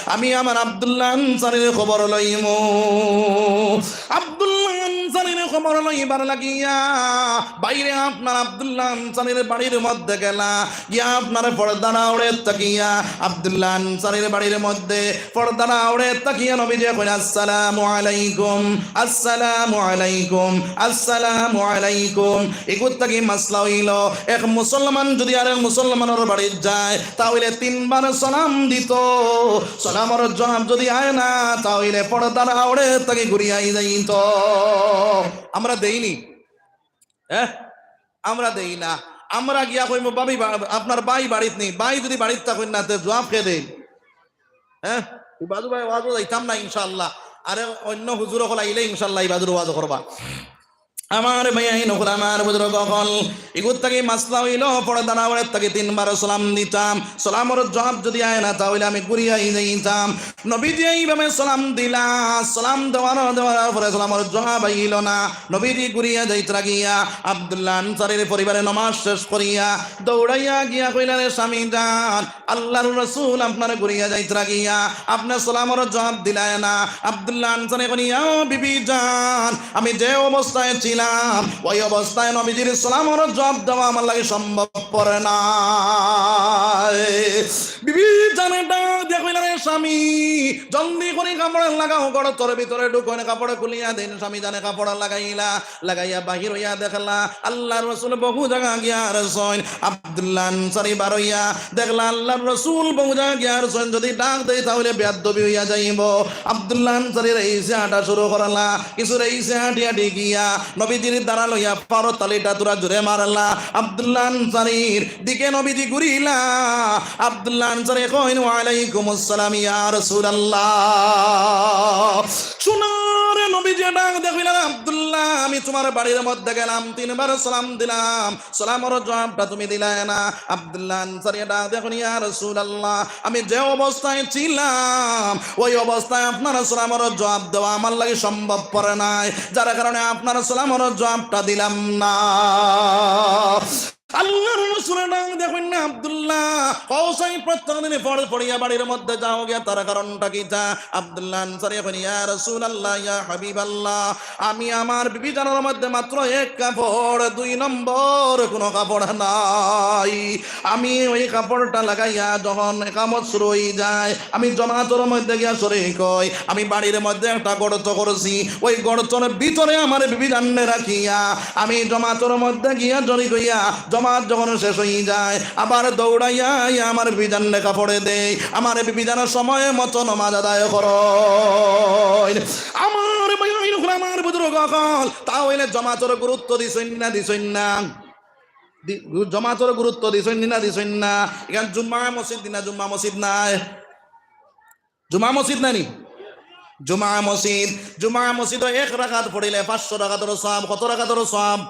আমি আমার আব্দুল্লাহ আনসারীর খবর লইমু।" আব্দুল্লাহ আনসারীর খবর লইবার লাগিয়া বাইরে আপনার আব্দুল্লাহ আনসারীর বাড়ির মধ্যে গেলা, গিয়া আপনার পর্দার আড়ে তাকিয়া আব্দুল্লাহ আনসারীর বাড়ির মধ্যে পর্দার আড়ে তাকিয়া নবীজিয়ে কইলা, "আসসালামু আলাইকুম, আসসালামু আলাইকুম, আসসালামু আলাইকুম।" এগুর থাকি মাসলা অইলো, এক মুসলমান মুসলমান যদি আরেক মুসলমানর বাড়িত যায়, তা অইলে তিনবার সালাম দিত। সালামর জবাব যদি আয় না, তা অইলে পর্দার আড়ে থাকি ঘুরিয়া যাইত। আমরা দেইনি, হ্যাঁ? আমরা দেই না। আমরা গিয়া কইমু, "ভাবি, বা-, আপনার ভাই বাড়িত নি?" ভাই যদি বাড়িত থাকইন না, তে জবাব কে দেইন? হ্যাঁ? ই বাজু ভাই ওয়াজো যাইতাম না ইনশাআল্লাহ। আরে অন্য হুজুর অকল আইলে ইনশাআল্লাহ ই বাজুর ওয়াজ করবা। আমার ভাইয়াইন অকল, আমার বুজুর্গ অকল, ইগুর থাকি মাসলা অইলো, পর্দার আড়ে থাকি তিনবার সালাম দিতাম। সালামর জবাব যদি আয় না, তা অইলে আমি ঘুরিয়া যাইতাম। নবীজি এইভাবে সালাম দিলা, সালাম দেওয়ার, দেওয়ার পরে সালামর জবাব আইলো না। নবীজি ঘুরিয়া যাইতরা গিয়া আব্দুল্লাহ আনসারীর পরিবারে নমাজ শেষ করিয়া দৌড়াইয়া গিয়া কইলা, "রে স্বামী যান, আল্লাহর রসুল আপনারে ঘুরিয়া যাইতরা গিয়া, আপনে সালামর জবাব দিলায় না।" আব্দুল্লাহ আনসারী কইন, "ইয়া বিবি যান, আমি যে অবস্থায় ছিলাম, ওই অবস্থায় নবীজির সালামর জবাব দেওয়া আমার লাগি সম্ভবপর নায়।" বিবি জানে ডাক দিয়া কইলা, "রে স্বামী, জলদি করি কাপড় লাগাও, গর্তর ভিতরে ঢুকইন, কাপড় খুলিয়া দেইন।" স্বামী জানে কাপড় লাগাইলা, লাগাইয়া বাহির অইয়া দেখলা আল্লাহর রসুল বহু জাগা গিয়া রইছইন। আব্দুল্লাহ আনসারী বারইয়া দেখলা আল্লাহর রসুল বহু জাগা গিয়া রইছইন, যদি ডাক দেই তা অইলে বেয়াদবি অইয়া যাইবো। আব্দুল্লাহ আনসারী রেইসে হাঁটা শুরু করলা। কিছু রেইসে হাঁটি হাঁটি গিয়া নবীজির দাঁড়াইল অইয়া পাওর তালিটা থুড়া জোরে মারলা। আব্দুল্লাহ আনসারীর দিকে নবীজি ঘুরিলা। আব্দুল্লাহ আনসারী কইন, "ওয়ালাইকুম আসসালাম ইয়া রাসূলুল্লাহ।" সোনার নবীজি ডাক দিয়া কইলা, "আব্দুল্লাহ, আমি তুমার বাড়ির মধ্যে গেলাম, তিনবার সালাম দিলাম, সালামর জবাবটা তুমি দিলায় না।" আব্দুল্লাহ আনসারী ডাক দিয়া কইন, "ইয়া রাসূলুল্লাহ, আমি যে অবস্থায় ছিলাম, ওই অবস্থায় আপনার সালামর জবাব দেওয়া আমার লাগি সম্ভবপর নায়, যার কারণে আপনার সালামর জবাবটা দিলাম না।" আল্লাহর রসুল ডাক দিয়া কইন, "আব্দুল্লাহ, কও চাই প্রত্যেক দিনে পড়-, পড়িয়া বাড়ির মধ্যে যাও গিয়া, তার কারণটা কিতা?" আব্দুল্লাহ আনসারী কইন, "ইয়া রাসূলুল্লাহ, ইয়া হাবিবাল্লাহ, আমি আমার বিবি জানর মধ্যে মাত্র এক কাপড়, দুই নম্বর কোনো কাপড় নাই। আমি ওই কাপড়টা লাগাইয়া যখন একামত শুরু অইযায়, আমি জমাতর মধ্যে গিয়া শরিক অই, আমি বাড়ির মধ্যে একটা গর্ত করছি, ওই গর্তর ভিতরে আমার বিবি জানরে রাখিয়া আমি জমাতর মধ্যে গিয়া শরিক অইয়া, জমাত যখন শেষ অইযায়, আবার দৌড়াইয়া আইয়া আমার বিবি জানরে কাপড় দেই, আমার বিবি জান সময় মতো নমাজ আদায় করইন।" আমার ভাইয়াইন অকল, আমার বুজুর্গ অকল, তা অইলে জমাতর গুরুত্ব দিছইন না, দিছইন না? দি-, জমাতর গুরুত্ব দিছইন না, দিছইন না? ইখান জুম্মা মসজিদ নি না, জুম্মা মসজিদ নায়? জুম্মা মসজিদ নানি? জুম্মা মসজিদ। জুম্মা মসজিদো এক রাকাত পড়িলে পাঁচশো রাকাতর সওয়াব। কত রাকাতর সওয়াব?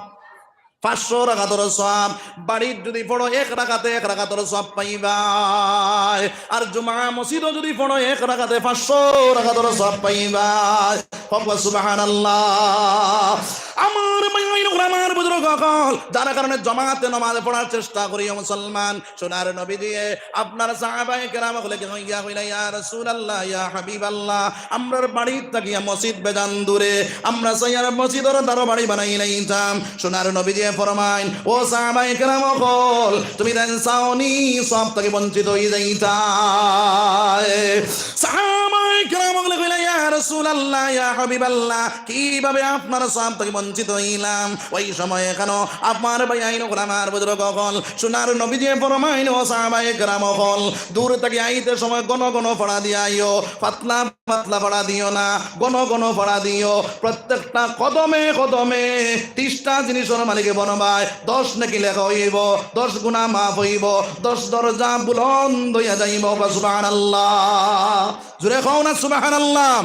পাঁচশো রাকাতর সওয়াব। বাড়িত যদি পড়ো এক রাকাতে এক রাকাতর সওয়াব পাইবায়, আর জুম্মা মসজিদো যদি পড়ো এক রাকাতে পাঁচশো রাকাতর সওয়াব পাইবায়। কও সুবহানাল্লাহ। আমার ভাইয়াইন অকল, আমার বুজুর্গ অকল, যার কারণে জমাতে নমাজ পড়ার চেষ্টা করিও মুসলমান। সোনার নবীজিয়ে আপনার সাহাবায়ে কেরাম অকলরে কইয়া কইলা, "ইয়া রাসূলুল্লাহ, ইয়া হাবিবাল্লাহ, আমরার বাড়িত থাকিয়া মসজিদ বেজান দূরে, আমরা চাইয়ার মসজিদর ধারো বাড়ি বানাইলাইতাম।" সোনার নবীজিয়ে ফরমাইন, "ও সাহাবায়ে কেরাম অকল, তুমি তাইন চাওনি সওয়াব থাকি বঞ্চিত অইযাইতায়?" সাহাবায়ে কেরাম অকলে কইলা, "ইয়া রাসূলুল্লাহ, ইয়া হাবিবাল্লাহ, কিভাবে আপনার সওয়াব থাকি বঞ্চিত অইলাম?" ওই সময় কেন আমার ভাইয়াইন অকল, আমার বুজুর্গ অকল, সোনার নবীজিয়ে ফরমাইন, "ও সাহাবায়ে কেরাম অকল, দূর থাকি আইতে সময় ঘন ঘন ফাড়া দিয়া আইও, পাতলা পাতলা ফাড়া দিও না, ঘন ঘন ফাড়া দিও। প্রত্যেকটা কদমে কদমে তিরিশটা জিনিসর মালিক বনবায়, দশ নেকি লেখা অইবো, দশ গুনা মাফ অইবো, দশ দরজা বুলন্দ অইয়া যাইবো।" সুবহানাল্লাহ। জোরে কও না সুবহানাল্লাহ।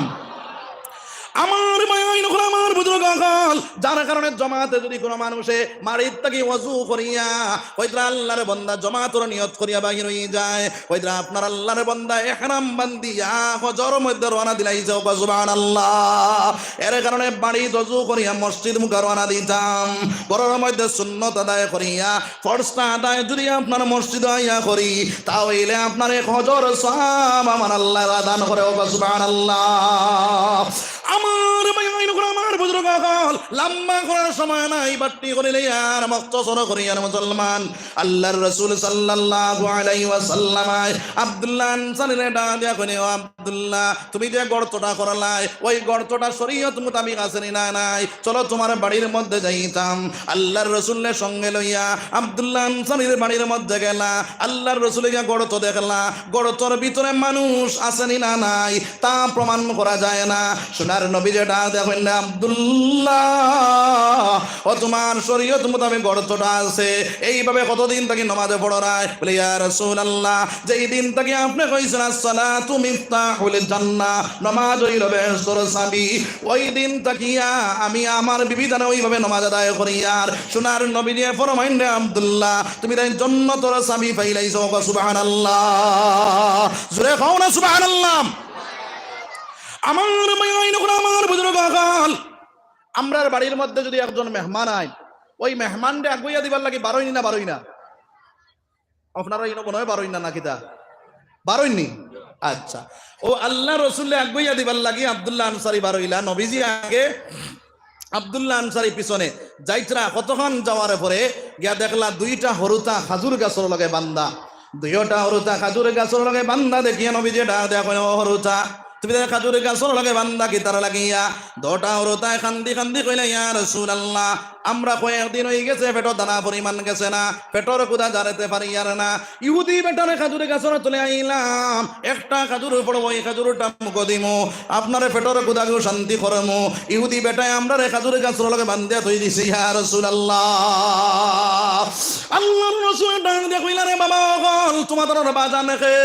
আমার ভাইয়াইন অকল, আমার বুজুর্গ অকল, যার কারণে জমাতে যদি কোনো মানুষে বাড়িত থাকি ওযু করিয়া কইতরা আল্লাহর বান্দা জমাতর নিয়ত করিয়া বাহির অইযায়, কইতরা আপনার আল্লাহর বান্দা এহরাম বান্ধিয়া হজর মধ্যে রওনা দিলাইছে, কও সুবহানাল্লাহ। এর কারণে বাড়িত ওযু করিয়া মসজিদ মুখা রওনা দিতাম, ঘরর মধ্যে সুন্নত আদায় করিয়া ফরজটা আদায় যদি আপনার মসজিদো আইয়া করি, তা অইলে আপনার এক হজর সওয়াব আমার আল্লাহ দান করে, কও সুবহানাল্লাহ। আমার ভাইয়াইন অকল, আমার বুজুর্গ অকল, লম্বা করার সময় নাই, বাট্টি করিলে আর মখতসর করিয়ার মুসলমান। আল্লাহর রাসূল সাল্লাল্লাহু আলাইহি ওয়াসাল্লাম আব্দুল্লাহ আনসারীরে ডাক দিয়া কইন, "ও আব্দুল্লাহ, তুমি যে গর্তটা করলায়, ওই গর্তটা শরীয়ত মোতাবিক আছে নি না নাই? চলো তুমার বাড়ির মধ্যে যাইতাম।" আল্লাহর রাসূলরে সঙ্গে লইয়া আব্দুল্লাহ আনসারীর বাড়ির মধ্যে গেলা। আল্লাহর রাসূলে গিয়া গর্ত দেখলা, গর্তর ভিতরে মানুষ আছে নি না নাই তা প্রমাণ করা যায় না। সোনার নবীজি ডাক দিয়া কইন, "আব্দুল্লাহ, ও তুমার শরীয়ত মোতাবেক গর্তটা আছে, এইভাবে কতদিন থাকি নমাজে পড়রায়?" বলে, "ইয়া রাসূলুল্লাহ, যেই দিন থাকি আপনে কইছইন, 'আসসালাতু মিফতাহুল জান্নাহ', নমাজ অইলো বেহেশতর চাবি, ওই দিন থাকিয়া আমি আমার বিবি দানে ওইভাবে নমাজ আদায় করিয়ার।" সোনার নবীজি ফরমাইন, "রে আব্দুল্লাহ, তুমি তাই জন্নতর চাবি পাইলাইছো।" কও সুবহানাল্লাহ। জোরে কও না সুবহানাল্লাহ। আমার ভাই, আমার বুজুর্গ অকল, আমরার বাড়ির মধ্যে যদি একজন মেহমান আইন, ওই মেহমানরে আগুয়াইয়া দিবার লাগি বারইন নি না বারইন না? আপনারা ইনো মনে হয় বারইন না, না কিতা? বারইন নি? আচ্ছা। ও আল্লাহর রাসূলরে আগুয়াইয়া দিবার লাগি আব্দুল্লাহ আনসারী বারইলা, নবীজি আগে, আব্দুল্লাহ আনসারী পিছনে। যাইতরা কতক্ষণ যাওয়ার পরে গিয়া দেখলা দুইটা হুরুতা খাজুর গাছর লগে বান্ধা। দুইওটা হুরুতা খাজুর গাছর লগে বান্ধা দেখিয়া নবীজি ডাক দিয়া কইন, "ও হুরুতা, তুমি তাইন খাজুর গাছর লগে বান্ধা কিতার লাগিয়া?" দুইটা হুরুতায় কান্দি কান্দি কইলা, "ইয়া রাসূলুল্লাহ, আমরা কয়েকদিন অইগেছে, পেটো দানা পরিমাণ গেছে না, পেটর ক্ষুধা জারতে পারিয়ার না। ইহুদি বেটারে খাজুর গাছর তলে আইলাম, একটা খাজুর পড়বো, ওই খাজুরটা মুখো দিমু, আপনারে পেটর ক্ষুধাগু শান্তি করমু। ইহুদি বেটায় আমরারে খাজুর গাছর লগে বান্ধিয়া থই দিছে, ইয়া রাসূলুল্লাহ।" আল্লাহর রাসূলে ডাক দিয়া কইলা, "রে বাবা অকল, তুমার বাজান কে?"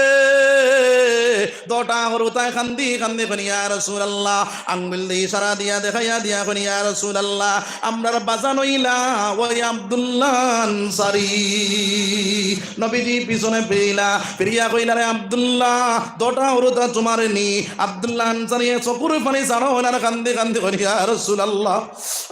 দুইটা হুরুতায় কান্দি কান্দি কইন, "ইয়া রাসূলুল্লাহ।" আঙ্গুল দি ইশারা দিয়া দেখাইয়া দিয়া কইন, "ইয়া রাসূলুল্লাহ, আমরার বাজান অইলা ওই আব্দুল্লাহ আনসারী।" নবীজি পিছনে ফিরিলা, ফিরিয়া কইলা, "রে আব্দুল্লাহ, দুইটা হুরুতা তুমার নি?" আব্দুল্লাহ আনসারীয়ে চকুর পানি ছাড়ইন আর কান্দি কান্দি কইন, "ইয়া রাসূলুল্লাহ,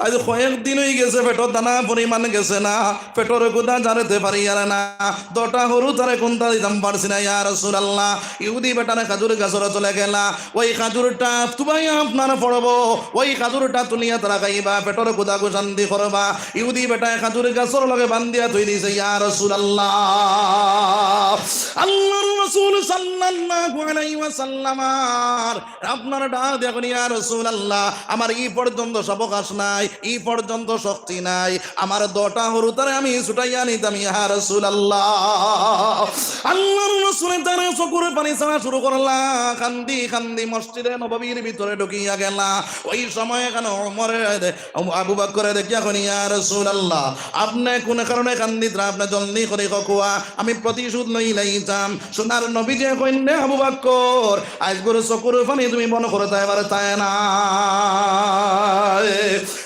আইজ কয়েকদিন অইগেছে, পেটো দানা পরিমাণ গেছে না, পেটর ক্ষুধা জারতে পারিয়ার না, দুইটা হুরুতারে কুন্তা দিতাম পারছি না, ইয়া রাসূলুল্লাহ।" ইহুদি বেটারে খাজুর গাছর তলে গেলা, ওই খাজুরটা তুবাইয়া আপনার পড়বো, ওই খাজুরটা তুলিয়া তারা খাইবা, পেটর ক্ষুধাগু শান্তি করবা। ইহুদি বেটায় খাজুর গাছর লগে বান্ধিয়া থই দিছে, ইয়া রাসূলুল্লাহ। আল্লাহর রাসূল সাল্লাল্লাহু আলাইহি ওয়াসাল্লাম আর আপনারে ডাক দিয়া কইন, "ইয়া রাসূলুল্লাহ, আমার ই পর্যন্ত সাবকাশ নাই, ই পর্যন্ত শক্তি নাই, আমার দুইটা হুরুতারে আমি ছুটাইয়া নিতাম, ইয়া রাসূলুল্লাহ।" আল্লাহর রাসূলে তারে চকুর পানি ছাড়া শুরু করলা, কান্দি কান্দি মসজিদে নববীর ভিতরে ঢুকিয়া গেলা। ওই সময় এখানে ওমরে, আবু বকরে দেখিয়া কইন, "ইয়া রাসূলুল্লাহ, আপনে কুন কারণে কান্দিতরা? আপনে জলদি করি কউক্কা, আমি প্রতিশোধ লইলাইতাম।" সোনার নবীজি কইন, "রে আবু বকর, আইজকুর চকুর পানি তুমি বন্ধ করতায় পারতায় না।"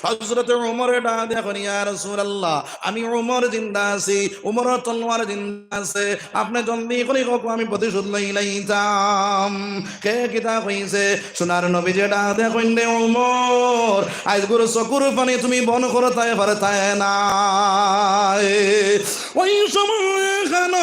হযরতে ওমরে ডাক দিয়া কইন, "ইয়া রাসূলুল্লাহ, আমি ওমর জিন্দা আছি, ওমরর তলোয়ার জিন্দা আছে, আপনে জলদি করি কউক্কা, আমি প্রতিশোধ লইলাইতাম।" কে কিতা কইছে? সোনার নবীজি ডাক দিয়া কইন, "রে ওমর, আইজকুর চকুর পানি তুমি বন্ধ করতায় পারতায় না।" ওই সময় এখানে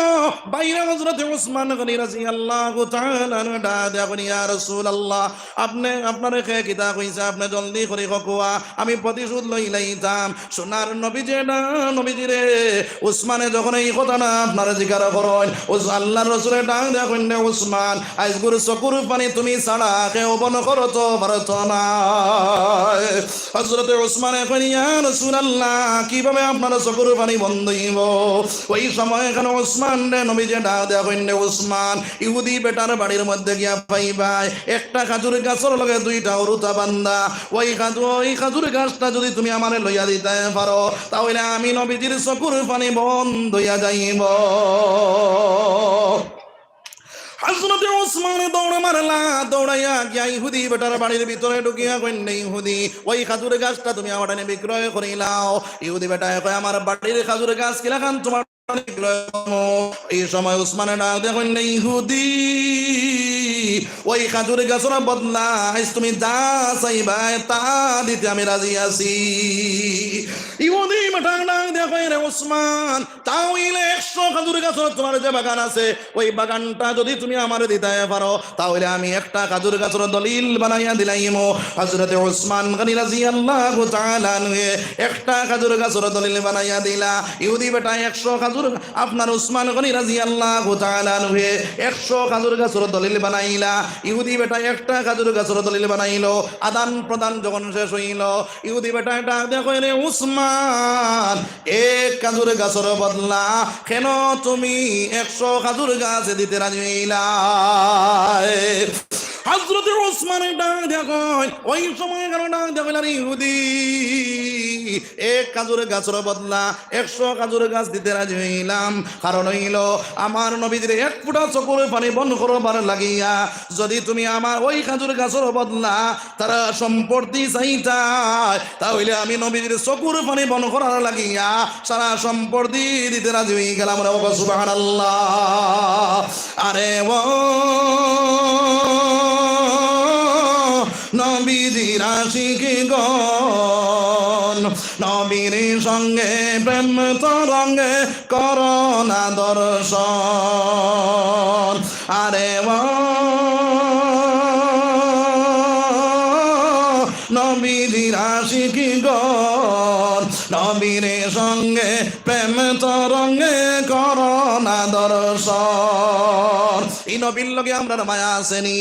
বাইরে হযরতে উসমান গনি রাদিয়াল্লাহু তাআলা আনহু ডাক দিয়া কইন, "ইয়া রাসূলুল্লাহ, আপনে, আপনারে কে কিতা কইছে? আপনে জলদি করি কউক্কা, আমি প্রতিশোধ লইলাইতাম।" সোনার নবীজি ডাক, নবীজিরে, উসমানে যখন এই কথাটা আপনারে জিকার করইন, উস-, আল্লাহর রাসূলে ডাক দিয়া কইন, "রে উসমান, আইজকুর চকুর পানি তুমি ছাড়া কেউ বন্ধ করতো পারতো না।" হযরতে উসমানে কইন, "ইয়া রাসূলুল্লাহ, কিভাবে আপনার চকুর পানি বন্ধ অইবো?" ওই সময় এখানে উসমানরে নবীজি ডাক দিয়া কইন, "রে উসমান, ইহুদি বেটার বাড়ির মধ্যে গিয়া পাইবায় একটা খাজুর গাছর লগে দুইটা হুরুতা বান্ধা। ওই খাজু-, ওই খাজুর গাছটা যদি তুমি আমারে লইয়া দিতায় পারো, তাহলে আমি নবীজির চকুর পানি বন্ধ অইয়া যাইবো।" হযরতে উসমানে দৌড় মারলা, দৌড়াইয়া গিয়া ইহুদি বেটার বাড়ির ভিতরে ঢুকিয়া কইন, "রে ইহুদি, ওই খাজুর গাছটা তুমি আমার টানে বিক্রয় করিলাও।" ইহুদি বেটায় কয়, "আমার বাড়ির খাজুর গাছ কিলাখান তুমার টানে বিক্রয় করমু?" এই সময় উসমানে ডাক দিয়া কইন, "রে ইহুদি, ওই খাজুর গাছর বদলা আইজ তুমি যা চাইবায় তা দিতে আমি রাজি আছি। ইহুদি বেটা ডাক দিয়া কয়, রে উসমান, তা অইলে একশো খাজুর গাছর তুমার যে বাগান আছে, ওই বাগানটা যুদি তুমি আমারে দিতায় পারো, তা অইলে আমি একটা খাজুর গাছর দলিল বানাইয়া দিলাইমু। হযরতে উসমান গনি রাদিয়াল্লাহু তাআলা আনহু একটা খাজুর গাছর দলিল বানাইয়া দিলা। ইহুদি বেটা একশো খাজুর, আপনার উসমান গনি রাদিয়াল্লাহু তাআলা আনহু একশো খাজুর গাছর দলিল বানাইলা। ইহুদি বেটা একটা খাজুর গাছর দলিল বানাইলো। আদান প্রদান যখন শেষ অইলো, ইহুদি বেটা ডাক দিয়া কয়, রে উসমান, এক খাজুর গাছর বদলা কেন তুমি একশো খাজুর গাছ দিতে রাজি অইলায়? হযরতে উসমানে ডাক দিয়া কয়, ওই সময় কেন ডাক দিয়া কইলা, রে ইহুদি, এক খাজুর গাছর বদলা একশো খাজুর গাছ দিতে রাজি অইলাম। কারণ অইলো, আমার নবীজির এক ফুটা চকুর পানি বন্ধ করবার লাগিয়া যুদি তুমি আমার ওই খাজুর গাছর বদলা তারা সম্পত্তি চাইতায়, তা অইলে আমি নবীজির চকুর পানি বন্ধ করার লাগিয়া সারা সম্পত্তি দিতে রাজি অই গেলাম। রে বাবা, সুবহানাল্লাহ। আরে ও নবীজির আশিক গণ, নবীর সঙ্গে প্রেম তরঙ্গে করো না দর্শন। আরে ও নবীজির আশিক গণ, নবীর সঙ্গে প্রেম তরঙ্গে করো না দর্শন। ই নবীর লগে আমরার মায়া আছে নি?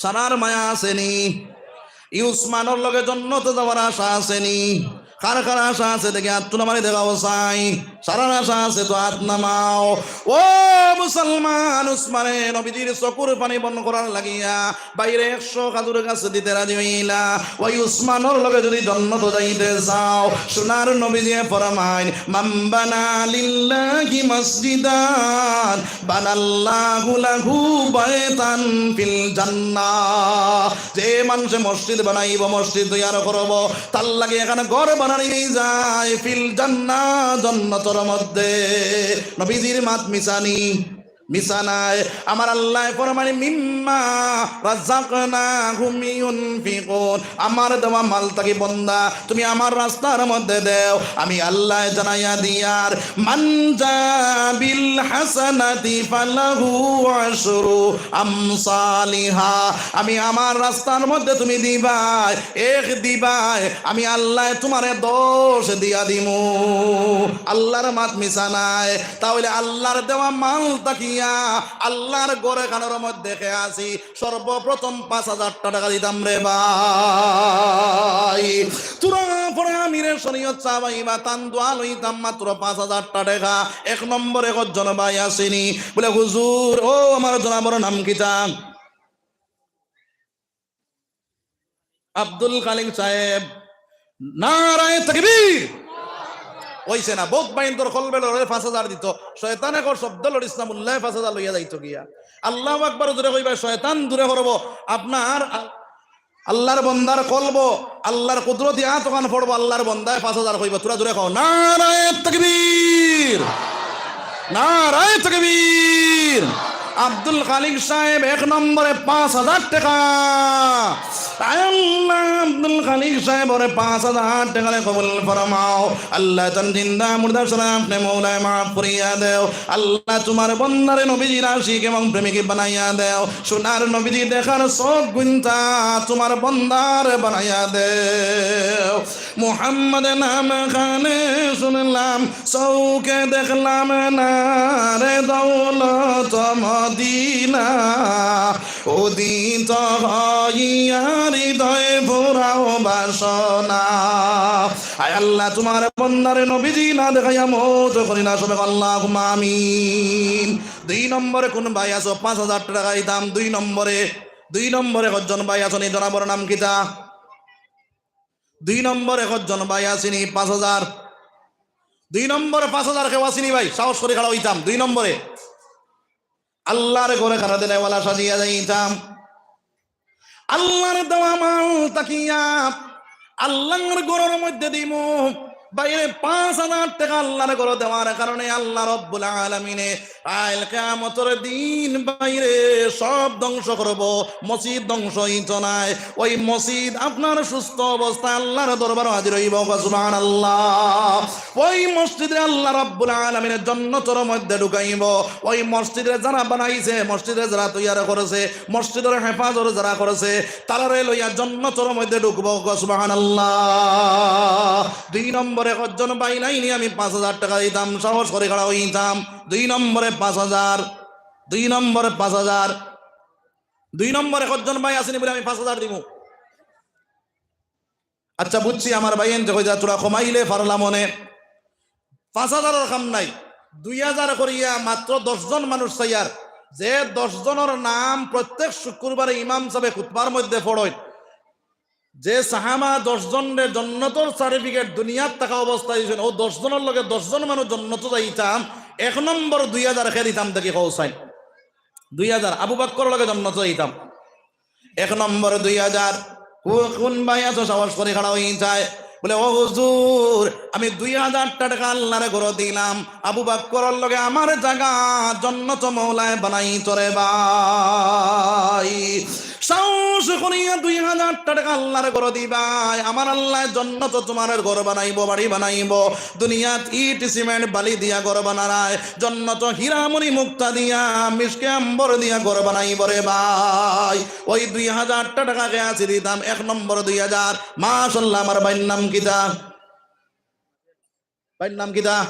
সারার মায়া আছে নি? ই উসমানর লগে জন্নত যাওয়ার আশা আছে নি? কার কার আশা আছে দেখি আত তুলা মারি দেখাও চাই। সারার আশা আছে তো আত নামাও। ও মুসলমান, উসমানে নবীজির চকুর পানি বন্ধ করার লাগিয়া বাইরে একশো খাজুর গাছ দিতে রাজি অইলা। ওই উসমানর লগে যুদি জন্নত যাইতে চাও, সোনার নবীজিয়ে ফরমাইন, মান বানা লিল্লাহি মসজিদান বানাল্লাহু লাহু বাইতান ফিল জান্নাহ। যে মানষে মসজিদ বানাইবো, মসজিদ তৈয়ার করবো, তার লাগি এখান ঘর বানানি যায় ফিল জান্নাহ, জন্নতর মধ্যে। নবীজির মাত মিছা নি? মিছা নায়। আমার আল্লায় ফরমাইন, মিম্মা রাযাকনাহুম ইউনফিকুন। আমার দেওয়া মাল থাকি বন্দা তুমি আমার রাস্তার মধ্যে দেও। আমি আল্লায় জানাইয়া দিয়ার, মান জা বিল হাসানাতি ফালাহু আশরু আমসালিহা। আমি আমার রাস্তার মধ্যে তুমি দিবায়, এক দিবায়, আমি আল্লায় তুমারে দশ দিয়া দিমু। আল্লার মাত মিছা নায়। তা অইলে আল্লার দেওয়া মাল থাকিয়া আল্লার ঘর এখানর মধ্যে কে আছি, সর্বপ্রথম পাঁচ হাজার টেকা দিতাম রে ভাই। থুড়া পরে আমিরে শরিয়ত সাব আইবা, তান দোয়া লইতাম মাত্র পাঁচ হাজার টেকা। এক নম্বরে কয়জন ভাই আছে নি? বলে, হুজুর, ও আমার জনাবর নাম কিতা? আব্দুল খালিক সাহেব। নারায়ে তাকবীর। অইছে না? বউত ভাইন্তর কলবে লড়ে পাঁচ হাজার দিত। শয়তানে কর শব্দ লড়িস না, মুল্লায় পাঁচ হাজার লইয়া যাইতো গিয়া। আল্লাহু আকবার জুরে কইবা, শয়তান দূরে করবো। আপনার আ-, আল্লার বন্দার কলবো, আল্লার কুদরতি আত অখান পড়বো, আল্লার বন্দায় পাঁচ হাজার কইবো। থুড়া জুরে কও, নারায়ে তাকবীর। নারায়ে তাকবীর। আব্দুল খালিক সাহেব এক নম্বরে পাঁচ হাজার টেকা। আয় আল্লাহ, আব্দুল খালিক সাহেবরে পাঁচ হাজার টেকারে কবুল ফরমাও। আল্লাহ, তান জিন্দা মুর্দা সারা আপনে মৌলায় মাফ করিয়া দেও। আল্লাহ, তুমার বন্দারে নবীজির আশিক এবং প্রেমিক বানাইয়া দেও। সোনার নবীজি দেখার চোখ গুনতা তুমার বন্দারে বানাইয়া দেও। মুহাম্মদ নাম কানে শুনলাম, চউখে দেখলাম না রে দৌলত মদিনা। উদিত হইয়া হৃদয় ফুরাও বাসনা। আয় আল্লাহ, তুমার বন্দারে নবীজি না দেখাইয়া মউত করি না, সবে আল্লাহুম্মা আমিন। দুই নম্বরে কুন ভাই আছো? পাঁচ হাজার টেকা দিতাম। দুই নম্বরে, দুই নম্বরে কয়জন ভাই আছো নি? জনাবর নাম কিতা? দুই নম্বরে কয়জন ভাই আছি নি? পাঁচ হাজার। দুই নম্বরে পাঁচ হাজার কেউ আছি নি ভাই? সাহস করি খাড়া অইতাম। দুই নম্বরে আল্লার ঘরে খাড়া দিলাইওয়ালা সাজিয়া যাইতাম। আল্লার দেওয়া মাল থাকিয়া আল্লার ঘরর মধ্যে দিমু। বাইরে পাঁচ হাজার টেকা আল্লার ঘরো দেওয়ার কারণে আল্লাহ রব্বুল আলামিনে কাইল কিয়ামতর দিন ভাইরে সব ধ্বংস করবো, মসজিদ ধ্বংস অইতো নায়। ওই মসজিদ আপনার সুস্থ অবস্থায় আল্লার দরবারো হাজির অইবো। সুবহানাল্লাহ। ওই মসজিদরে আল্লাহ রাব্বুল আলামিনে জন্নতর মধ্যে ঢুকাইবো। ওই মসজিদরে যারা বানাইছে, মসজিদরে যারা তৈয়ার করছে, মসজিদর হেফাজত যারা করছে, তারারে লইয়া জন্নতর মধ্যে ঢুকবো। সুবহানাল্লাহ। দুই নম্বরে কয়জন ভাই নাইনি আমি পাঁচ হাজার টেকা দিতাম, সাহস করি খাড়া অইতাম। দুই নম্বরে পাঁচ হাজার, দুই নম্বরে পাঁচ হাজার, দুই নম্বরে কয়জন ভাই আছইন নি বুলে আমি পাঁচ হাজার দিমু? আচ্ছা, বুঝছি, আমার ভাইয়াইন্তে কইতা থুড়া কমাইলে পারলাম অনে। পাঁচ হাজারর কাম নাই, দুই হাজার করিয়া মাত্র দশ জন মানুষ চাইয়ার, যে দশ জনর নাম প্রত্যেক শুক্রবারে ইমাম সাবে খুতবার মধ্যে পড়ইন, যে সাহাবা দশ জনরে জন্নতর certificate দুনিয়াত থাকা অবস্থায় দিছইন, অউ দশ জনর লগে দশ জন মানুষ জন্নতো যাইতাম। এক নম্বর দুই হাজার কে দিতাম দেখি কও চাইন। দুই হাজার আবু বক্করর লগে জন্নতো যাইতাম। এক নম্বর দুই হাজার। কু-, কুন ভাই আছো সাহস করি খাড়া অইতায়? বুলে, "ও হুজুর, আমি দুই হাজার টেকা আল্লার ঘরো দিলাম, আবু বক্করর লগে আমার জাগা জন্নতো মওলায় বানাইতো রে ভাই।" সাহস করিয়া দুই হাজার টেকা আল্লার ঘরো দিবায়, আমার আল্লায় জন্নতো তুমার ঘর বানাইবো, বাড়ি বানাইবো। দুনিয়াত ইট সিমেন্ট বালি দিয়া ঘর বানারায়, জন্নতো হীরা মণি মুক্তা দিয়া, মিশকে আম্বর দিয়া ঘর বানাইবো রে ভাই। ওই দুই হাজার টেকা কে আছি দিতাম, এক নম্বর দুই হাজার। মাশাআল্লাহ, আমার ভাইর নাম কিতা? ভাইর নাম কিতা?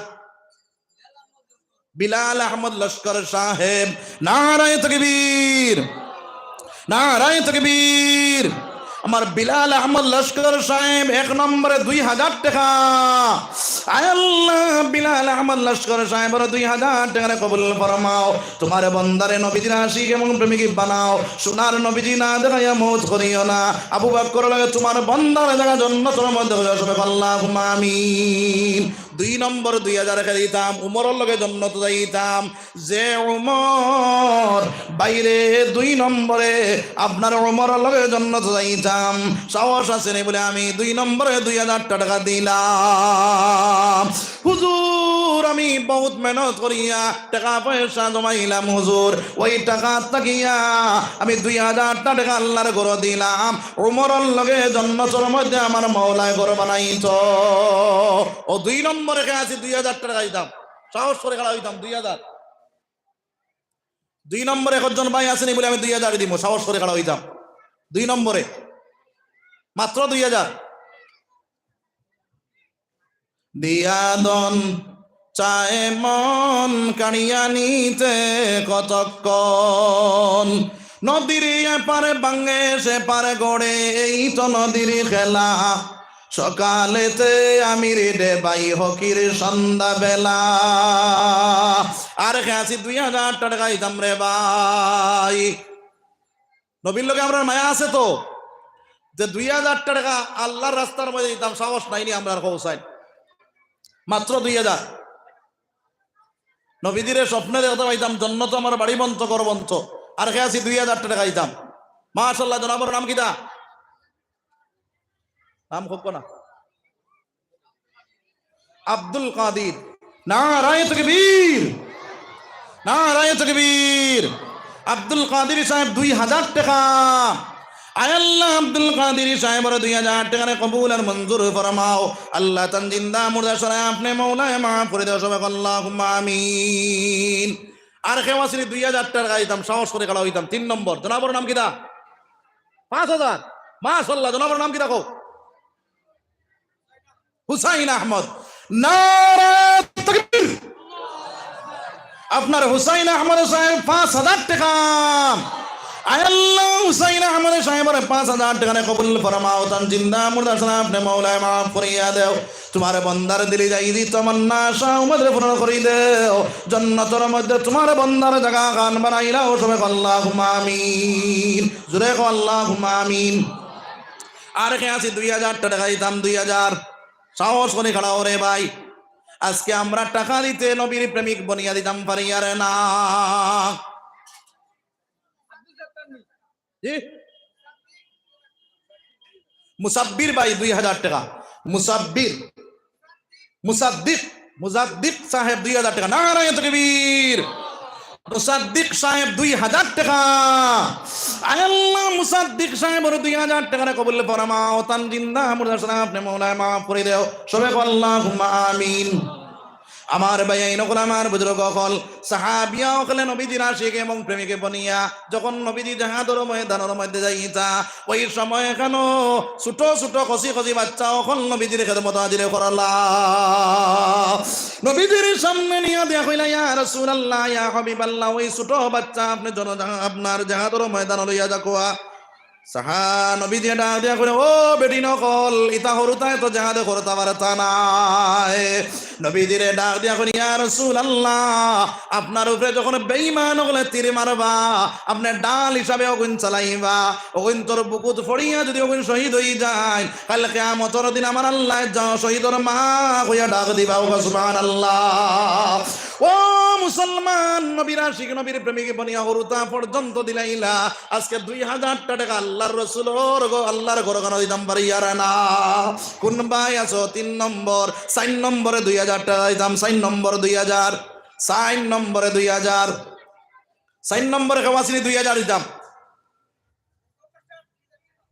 বিলাল আহমদ লস্কর সাহেব। নারায়ে তাকবীর, নারায়ে তাকবীর। আমার বিলাল আহমদ লস্কর সাহেব এক নম্বরে দুই হাজার টেকা। আয় আল্লাহ, বিলাল আহমদ লস্কর সাহেবর দুই হাজার টেকারে কবুল ফরমাও। তুমার বন্দারে নবীজির আশিক এবং প্রেমিক বানাও। সোনার নবীজি না দেখাইয়া মউত করিও না। আবু বক্করর লগে তুমার বন্দার জাগা জন্নতর মধ্যে করিও। সবে আল্লাহুম্মা আমিন। দুই নম্বর দুই হাজার কে দিতাম, উমরর লগে জন্নতো যাইতাম। যে উমর ভাইরে দুই নম্বরে আপনার উমরর লগে জন্নতো যাইতাম, সাহস আছে নি বুলে আমি দুই নম্বরে দুই হাজার টেকা দিলাম। হুজুর, আমি বউত মেহনত করিয়া টেকা পয়সা জমাইলাম হুজুর, ওই টেকা থাকিয়া আমি দুই হাজার টেকা আল্লার ঘরো দিলাম, উমরর লগে জন্নতর মধ্যে আমার মওলায় ঘর বানাইতো। অউ দুই নম্বরে কে আছি দুই হাজার টেকা দিতাম, সাহস করি খাড়া অইতাম, দুই হাজার। দুই নম্বরে কয়জন ভাই আছে নি বুলে আমি দুই হাজার দিমু, সাহস করি খাড়া অইতাম। দুই নম্বরে মাত্র দুই হাজার। দিয়া দন চায় মন কাড়িয়া নিতে কতক্ষণ। নদীর এপারে ভাঙে সেপারে গড়ে, এই তো নদীর খেলা। সকালেতে আমির ডেবাই হকির সন্ধ্যাবেলা। আর কে আছি দুই হাজার টেকা দিতাম রে ভাই। নবীর লগে আমরার মায়া আছে তো, যে দুই হাজার টেকা আল্লার রাস্তার মধ্যে দিতাম, সাহস নাই নি আমরার কও চাইন? মাত্র দুই হাজার। নবীজিরে স্বপ্নে দেখতা পাইতাম, জন্নতো আমার বাড়ি বনতো, ঘর বনতো। আর কে আছি দুই হাজার টেকা দিতাম। মাশাআল্লাহ, জনাবর নাম কিতা? নাম কউক্কা না। আব্দুল কাদির। নারায়ে তাকবীর, নারায়ে তাকবীর। আব্দুল কাদির সাহেব দুই হাজার টেকা। আয় আল্লাহ, আব্দুল কাদির সাহেবর দুই হাজার টেকারে কবুল আর মঞ্জুর ফরমাও। আল্লাহ, তান জিন্দা মুর্দা সরায় আপনে মওলায় মাফ করি দেও। সবে আল্লাহুম্মা আমিন। আর কেউ আছইন নি দুই হাজার টেকা দিতাম, সাহস করি খাড়া অইতাম। তিন নম্বর, জনাবর নাম কিতা? পাঁচ হাজার। মাশাআল্লাহ, জনাবর নাম কিতা কও? হুসাইন আহমদ। নারায়ে তাকবীর। আপনার হুসাইন আহমদ সাহেব পাঁচ হাজার টেকা। আয় আল্লাহ, হুসাইন আহমদ সাহেবর পাঁচ হাজার টেকারে কবুল ফরমাও, তান জিন্দা মুর্দা সরায় আপনে মওলায় মাফ করিয়া দেও। তুমার বন্দার দিলি যাই দি তমন্না আশা উম্মেদরে পূরণ করি দেও। জন্নতর মধ্যে তুমার বন্দার জাগা খান বানাইলাও। সবে আল্লাহুম্মা আমিন। জোরে কও আল্লাহুম্মা আমিন। আর কে আছি দুই হাজার টেকা দিতাম, দুই হাজার। সাহস করি খাড়া অও রে ভাই। আজকে আমরা টেকা দিতে নবীর প্রেমিক বনিয়া দিতাম পারি আর না। জি? মুসাব্বির ভাই দুই হাজার টেকা। মুসাব্বির, মুসাদ্দিক, মুসাদ্দিক সাহেব দুই হাজার টেকা। নারায়ে তাকবীর। মুসাদ্দিক সাহেব দুই হাজার টেকা। আয় আল্লাহ, মুসাদ্দিক সাহেবর দুই হাজার টেকারে কবুল ফরমাও, তান জিন্দা মুর্দা সারা আপনে মৌলায় মাফ করি দেও। সবে কও আল্লাহুম্মা আমিন। আমার ভাইয়াইন অকল, আমার বুজুর্গ অকল, সাহাবিয়া অকলে নবীজির আশিক এবং প্রেমিক বনিয়া যখন নবীজি জেহাদর ময়দানর মধ্যে যাইতা, ওই সময় কেন ছোট ছোট কচি কচি বাচ্চা অকল নবীজির খেদমত হাজির করলা। নবীজির সামনে নিয়া দিয়া কইলা, "ইয়া রাসূলুল্লাহ, ইয়া হাবিবাল্লাহ, ওই ছোট বাচ্চা আপনে জন-, আপনার জেহাদর ময়দানো লইয়া যাকুয়া।" সাহা নবীজিয়ে ডাক দিয়া কইলা, "ও বেটিন অকল, ইতা হুরুতায় তো জেহাদে করতা পারতা নায়।" নবীজিরে ডাক দিয়া কইলা, "ইয়া রাসূলুল্লাহ, আপনার উপরে যখন বেঈমান অকলে তীর মারবা, আপনে ঢাল হিসাবে অগুইন চালাইবা, অগুইন তোর বুকুত ফড়িয়া যদি অগুইন শহীদ অই যাইন, কাইল কিয়ামতর দিন আমার আল্লায় যাও শহীদর মা কইয়া ডাক দিবা।" ও সুবহানাল্লাহ। ও মুসলমান, নবীর আশিক, নবীর প্রেমিক বনিয়া হুরুতা পর্যন্ত দিলাইলা। আজকে দুই হাজার টেকা আল্লাহর রসুলর ঘ-, আল্লাহর ঘরখানো দিতাম পারিয়ার না। কোন ভাই আছো? তিন নম্বর, চাইর নম্বরে দুই হাজার টেকা দিতাম, চাইর নম্বর দুই হাজার, চাইর নম্বরে দুই হাজার, চাইর নম্বরে কেউ আছনি দুই হাজার দিতাম।